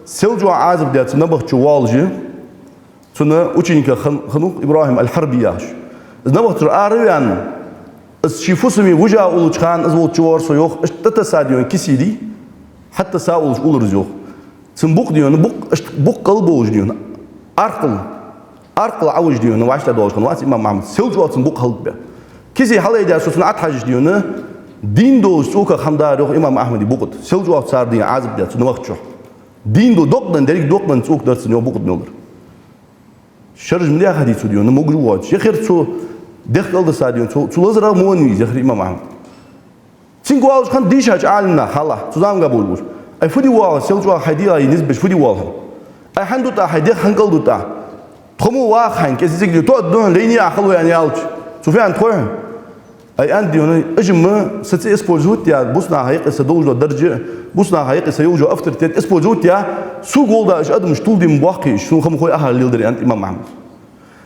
сел чӀоагӀа Ӏазап даь цу набахта чу воаллаш, цун ученикех хин-, хиннав-кх ИбрахӀим аль-Хьарби яхаш. Из набахта чура араваьнна, из ший фусаме вижа уллача хана, из волча чу вар со, йоах, иштта тӀатесса, дий хьона, кисий дий, хьатӀатесса уллаш улар из, йоах. Цун букъ, дий хьона, букъ, иштта букъ кӀал болаш, дий хьона, аркъал, аркъал Ӏовижа, дий хьона, вӀаштӀехьадоалаш хиннавац имам Ахьмад. Сел чӀоагӀа цун букъ хӀалакбаь. Кисий хьалъайдаь, со цунна ӀотӀахьажача, дий хьона, дийна долаш цӀоках хӀама дар, йоах, имам Ахьмада букъа тӀа. Сел чӀоагӀа цар, дий хьона, Ӏазап даь цу набахта чу. Дийна дола, докъа даьнна, деррига докъа даьнна цӀока дар цун, йоах, букъа тӀа мел дар. Шераш ма даьхадий цо, дий хьона, могаш воацаш. Яхар цо дехка кӀалдиса, дий хьона, цо, цу лазарах ма веннавий из, яхар имам Ахьмада. Цунга оалаш хиннад дийшача Ӏаламнаха хьалха, цу заманга болаш болча: «Ай, фу де воалл хьо, сел чӀоагӀа хьай дегӀа низ беш, фу де воалл хьо? Ай, хӀана дут Ӏа хьай дегӀ, хӀана кӀал дут Ӏа? Тхо мо ваха хьайна, кӀезига-зигале тоъаргда хьона, лайнае Ӏа хало», — аьнна аьлча, цу фена тхой хьона. Ай, аьннад, дий хьона, уж-м са цӀи использовать яь, бусалба наха юкъе са долаш дола дарж а, бусалба наха юкъе са йолаш йола авторитет использовать яь, сога гӀолла уж адамаш тилде ма боаккхий уж, сона ха ма хой ахар леладер, аьннад имам Ахьмада.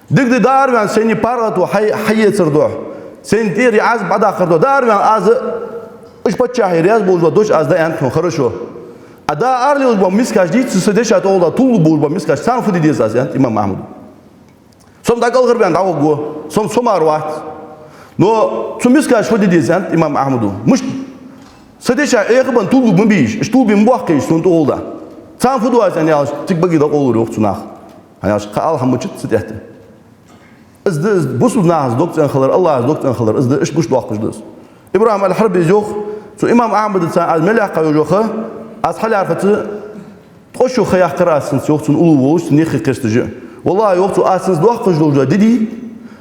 Дика да, дӀаараваьнна, сайна паргӀато хьа-, хьаэцар духьа, сайна тӀера Ӏазап дӀадаккхар духьа, дӀаараваьнна, аз а, уж паччахьий раьза болаш дола дош аз дӀааьннад хьона, хорошо. А дӀаара лелаш бола мискаш дий, цу са деша тӀагӀолла тилла болаш бола мискаш, царна фу де деза аз, аьннад имам Ахьмада. Со-м дӀакӀалхарваьнна дӀаваргва, со-м со мара вац. Но цу мискаша фу де деза, аьннад имам Ахьмада. Мишта? Са деша Ӏехабенна тилла ма бий уж, уж тилбе ма боаккхий уж сона тӀагӀолла. Царна фу ду аз, аьнна аьлча, цига баге дӀакъовлар, йоах, цу наха. ХӀана аьлча, кхы ала хӀама ма дац цу тӀа тӀа. Из да из, бусалба нахаца дог цӀенхалар, АллахӀаца дог цӀенхалар, из да, иштта гуш доаккхаш да из. ИбрахӀим аль-Хьарбис йоах, цу имам Ахьмадаца аз мел яьккха йолаш йола ха, аз хьалаьрхӀац, ткъо шу ха яьккхар аз цунца, йоах, цун уллув волаш, цун юххе кхесташ а. ВаллахӀи, йоах, цо аз цунца доаккхаш долаш дола ди дий,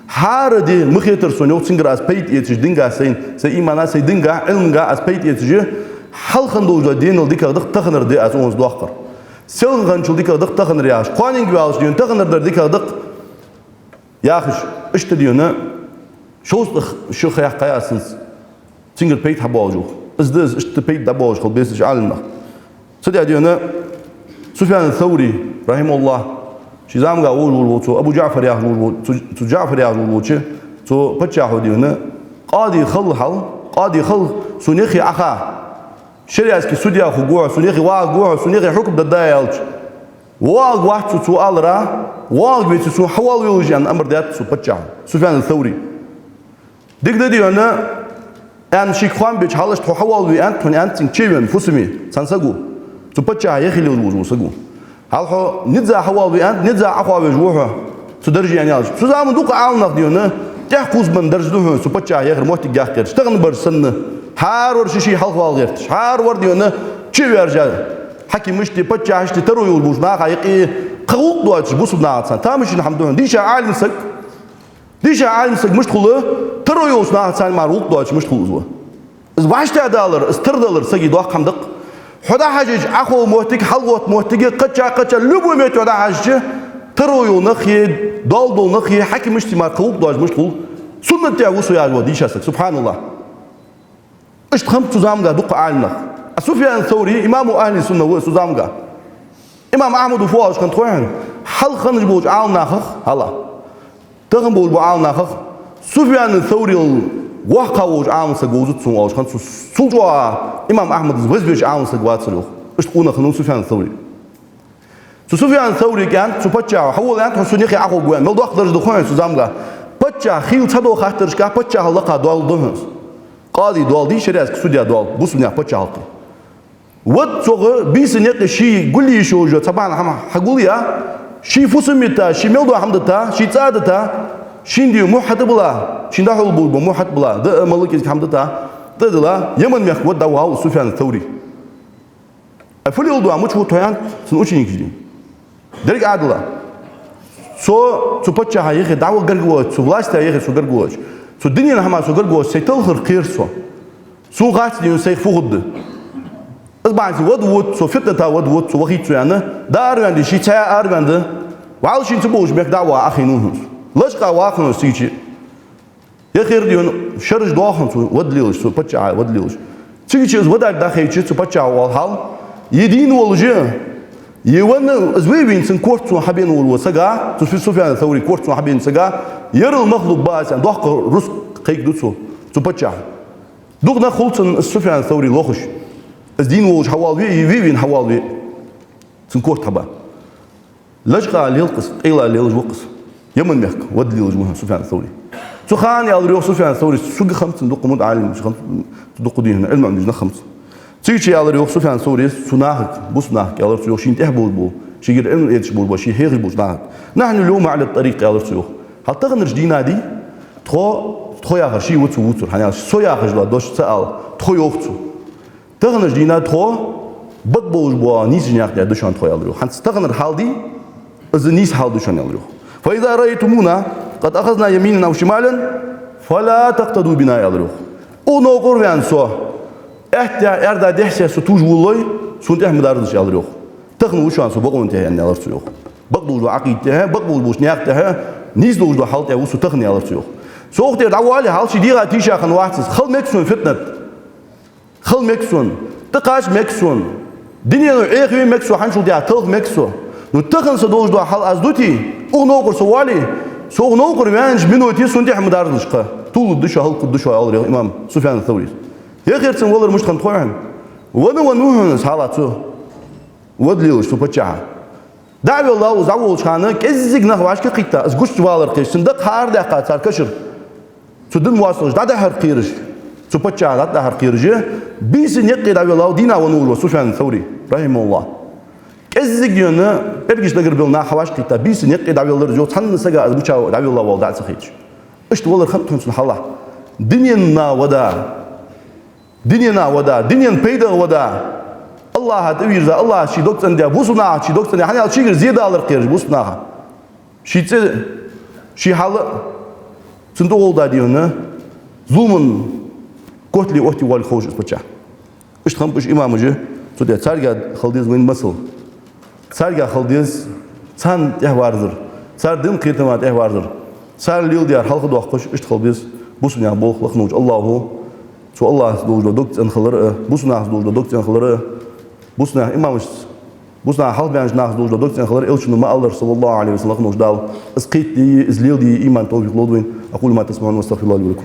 хӀара ди ма хетар сона, йоах, цунгара аз пайда эцаш, динга сайна, сай имана, сай динга, Ӏилманга аз пайда эцаш, хьалха хинна долаш дола денал дикагӀа да-кх таханара ди аз цунца доаккхар. Селхан хинначул дикагӀа да-кх таханара яхаш. Кхоаненга ваьлча, дий хьона, таханара дар дикагӀа да-кх яхаш, иштта, дий хьона, шовзткъа шу ха яьккхай аз цунца, цунгара пайда хьабоалаш, йоах. Из да из, иштта пайда дӀабоалаш хила беза уж Ӏаламнах. Цу тӀа, дий хьона, Суфьян ас-Саври, рахьимахӀуллахӀ, ший заманга волаш вола, цу Абу ДжаӀфар яхаш волаш вола, цу, цу ДжаӀфар яхаш волча, цу паччахьо, дий хьона, къади хила хьал, къади хила, сона юххе Ӏоха, шариатски судья хургва хьо, сона юххе вагӀаргва хьо, сона юххе хьукам дергда аьлча, воагӀаргвац цо, цо аьлар, воагӀаргвеце, цо хьавоалаве, аьнна, амар даьд цу паччахьо, Суфьян ас-Саври. Дика да, дий хьона, аьнна, шийга хоам беча хьалха, тхо хьавоалаве, аьннад хьона, аьннад цунга, чу а вена, фусаме, цхьан саго. Цу паччахьа юххе лелаш волаш вола саго. Хьал хьо низагӀа хьавоалаве, аьннад, низагӀа Ӏохоавеш ва хьо цу дарже, аьнна аьлча. Цу заман дукха Ӏаламнах, дий хьона, тӀехьакхувсабенна дарж да хьона цу паччахьа юххера моттиг яьккхараш, таханарбараш санна. ХӀаравар ший-ший хьалха вала гӀерташ, хӀаравар, дий хьона, чу а ваьржа, хьакимашта, паччахьашта таро йолаш болча наха юкъе Кхы гӀулакх доацаш бусалба нахаца, тамашийна хӀама да хьона. Дийша Ӏалим саг, дийша Ӏалим саг мишта хул, таро йолча нахаца мара гӀулакх доацаш мишта хул из ва. Из вӀаштӀехьадалар, из тарадалар сага доккха хӀама да-кх. Хьо дӀахьежача, Ӏоховша моттиг, хьалгӀотта моттиг, кхыча, кхыча, любой метте хьо дӀахьежача, таро йола нах е, доал дола нах е, хьакимашца мара кхы гӀулакх доацаш мишта хул. Суннат тӀа ва со яхаш вола дийша саг, субхьаналлахӀ. Иштта хиннаб цу заманга дукха Ӏалим нах. А Суфьян Саври имаму ахьли сунна ва цу заманга. Имам Ахьмада фу оалаш хиннад хой хьона? Хьалха хиннаш болча Ӏалам нахах, хьалха, тахан болаш болча Ӏалам нахах Суфьян Саврел воккхагӀа волча Ӏалам саг вовзац сона оалаш хиннад цо. Цул чӀоагӀа имам Ахьмадаз везавеча Ӏалам саг вацар, йоах. Иштта къонах хиннав Суфьян Саври. Цу Суфьян Саврийга аьннад цу паччахьо: «Хьавола, — аьннад, — хьо са юхе Ӏоховргва», — аьнна. Мел доккха дарж да хой хьона цу заманга? Паччахь хийла цхьадола хаттарашка паччахьал лакха доал да хьона из. Къади доал дий, шариатски судья доал, бусалба наьха паччахьалкхе. Вад цогӀа бийсанна юкъе ший гулъе йиш йолаш йола цхьа бахьан хӀама хьагулъяь, ший фусам йита, ший мел дола хӀама дита, ший цӀа дита, шийна дий мухь хьатӀабилла, шийна дӀахьулбу бу мухь хьатӀабилла, даа, мала кӀезига хӀама дита, тӀадилла, Яман мехка вад дӀавахав Суфьян Саври. А фу леладу, мича хул тхо, аьннад цун ученикаша, дий. Деррига Ӏадала. Цо цу паччахьа юхе дӀаваха гарга воацаш, цу властьта юхе цо гарга воацаш, цу дунен хӀамах цо гарга воацаш, сай талхар кхер со. Сона хац, дий хьона, сайх фу хургда. Из бахьанца вад вода цо, фитната вад вода цо, вахийта цо, аьнна, дӀаараваьнна, дий, ший цхьаь араваьнна, вӀалла шийна ца бовлаш мехка дӀа а ваха Ӏохайнав хьона из. Лачкъа вахав хьона из цигача. Е хир, дий хьона, шераш доаханца вад лелаш, цу паччахьа вад лелаш. Цигача из вадарга дӀахайча, цу паччахьо оал хьал: «Е дийна волаш, е венна, из ве а вийна, цун корта сона хьабена волаш вола саг, цу Суфьян Саври корта сона хьабена саг, ерал махлукъ ба аз, аьнна, доккха рузкъа кхайкаду цо, цу паччахьо. Дукха нах хул цунна из Суфьян Саври лохаш. Из дийна волаш хьавоалаве, е ве а вийна хьавоалаве, цун корта хьаба». Лачкъа лел-кх из, къайла лелаш ва-кх из. Яман мехка вад лелаш ва хьона Суфьян Саври. Цу хана, аьлар йоах, Суфьян Саври, цунга хам цун дукха мутаӀалим хиннав, дукха дийна Ӏилма хиннаш нах хиннаб цун. Цигача аьлар йоах Суфьян Саврис цу нахага, бусалба нахага, аьлар цо йоах, шийна тӀехьа болаш бола, шийгара Ӏилма эцаш болаш бола ший хьехаш болча нахага: «نحن اليوم على الطريق», — аьлар цо йоах. Хьал таханарча дийнахьа, дий, тхо, тхо яхар ше ва цо вувцар, хӀана аьлча со яхаш дола дош ца ала, тхо йоах цо. Таханарча дийнахьа тхо бакъ болаш бола нийсача наькъа тӀа да шоана тхо, аьлар йоах. ХӀанз таханара хьал, дий, из нийса хьал да шоана, аьлар йоах. «فإذا رأيتمونا قد أخذنا يمينا أو شمالا فلا تقتدوا بنا», — аьлар йоах. Укх новкъара ваьнна со, аьттехьа, аьрда, дехьа-сехьа со тувш волалой, сона тӀехьа ма дарзалаш, аьлар йоах. Тахан ва шоана со бокъонца тӀехьа, аьнна, аьлар цо йоах. Бакъ долаш дола Ӏакъида тӀехьа, бакъ болаш болча наькъа тӀехьа, нийса долаш дола хьал тӀехьа ва со тахан, аьлар цо йоах. Со укх тӀера дӀавоале, хьал ше дегӀа тийша хинна вац из. Хила мег сона фитнат. Хила мег сона, тӀакхача мег сона, дунено Ӏехаве мег со, хьанчул тӀехьа талха мег со. Ну, тахан са долаш дола хьал аз дите, укх новкъара со вале, со укх новкъара ваьннача минуте сона тӀехьа ма дарзалаш кхы. Тувларгда шо, хӀалакхургда шо, аьлар йоах имам Суфьян Саврис. Е хир, цун валар мишта хиннад хой хьона? Венна, венна ва хьона из, хьалха цо вад лелаш цу паччахьа. ДӀа а велла, из дӀаволлача хана кӀезига нах вӀашкакхийтта, из гучавалар кхераш, цун дакъа хьаарадаьккха цар кашара. Цу дина воастагӀашта дӀадахьар кхераш, цу паччахьа дӀадахьар кхераш, бийсанна юкъе дӀавелла, дийнахьа венна волаш ва Суфьян Саври, рахьимахӀуллахӀ. КӀеззига, дий хьона, пӀелгаш дагара бела нах хьавӀашкакхийтта, бийсанна юкъе дӀавеллар из, йоах, цхьанне сага из гуча дӀавелла вола дӀа а ца хеташ. Иштта валар хиннад хьона цун хьалха. Дуненна вада, дуненна вада, дунен пайдах вада, АллахӀа тӀавийрза, АллахӀа ший дог цӀендаь, бусалба наха ший дог цӀендаь, хӀана аьлча шийгара зе далар кхераш бусалба наха. Ший цӀи, ший хьал а цунна тӀагӀолла да, дий хьона, зулама котале оттаве воаллаш ховш из паччахь. Иштта хиннаб уж имамаш, цу тӀа царга хила деза вайна масал. Царга хила деза, царна тӀехьаварзар, цар дина кхетама тӀехьаварзар, цар леладаьр хьалхадоаккхаш, иштта хила беза бусалба наьха болх лакха волча АллахӀо. Цу АллахӀаца долаш дола дог цӀена хилар а, бусалба нахаца долаш дола дог цӀена хилар а, бусалба наьха имамашца, бусалба наьха хьалхабаьннача нахаца долаш дола дог цӀена хилар а, Элчано ма аллара, صلى الله عليه وسلم, лакха волча Дала из кхетаде, из леладе иман, тавфикъ лолда вайна. أقول ما تسمعون وأستغفر الله لي ولكم.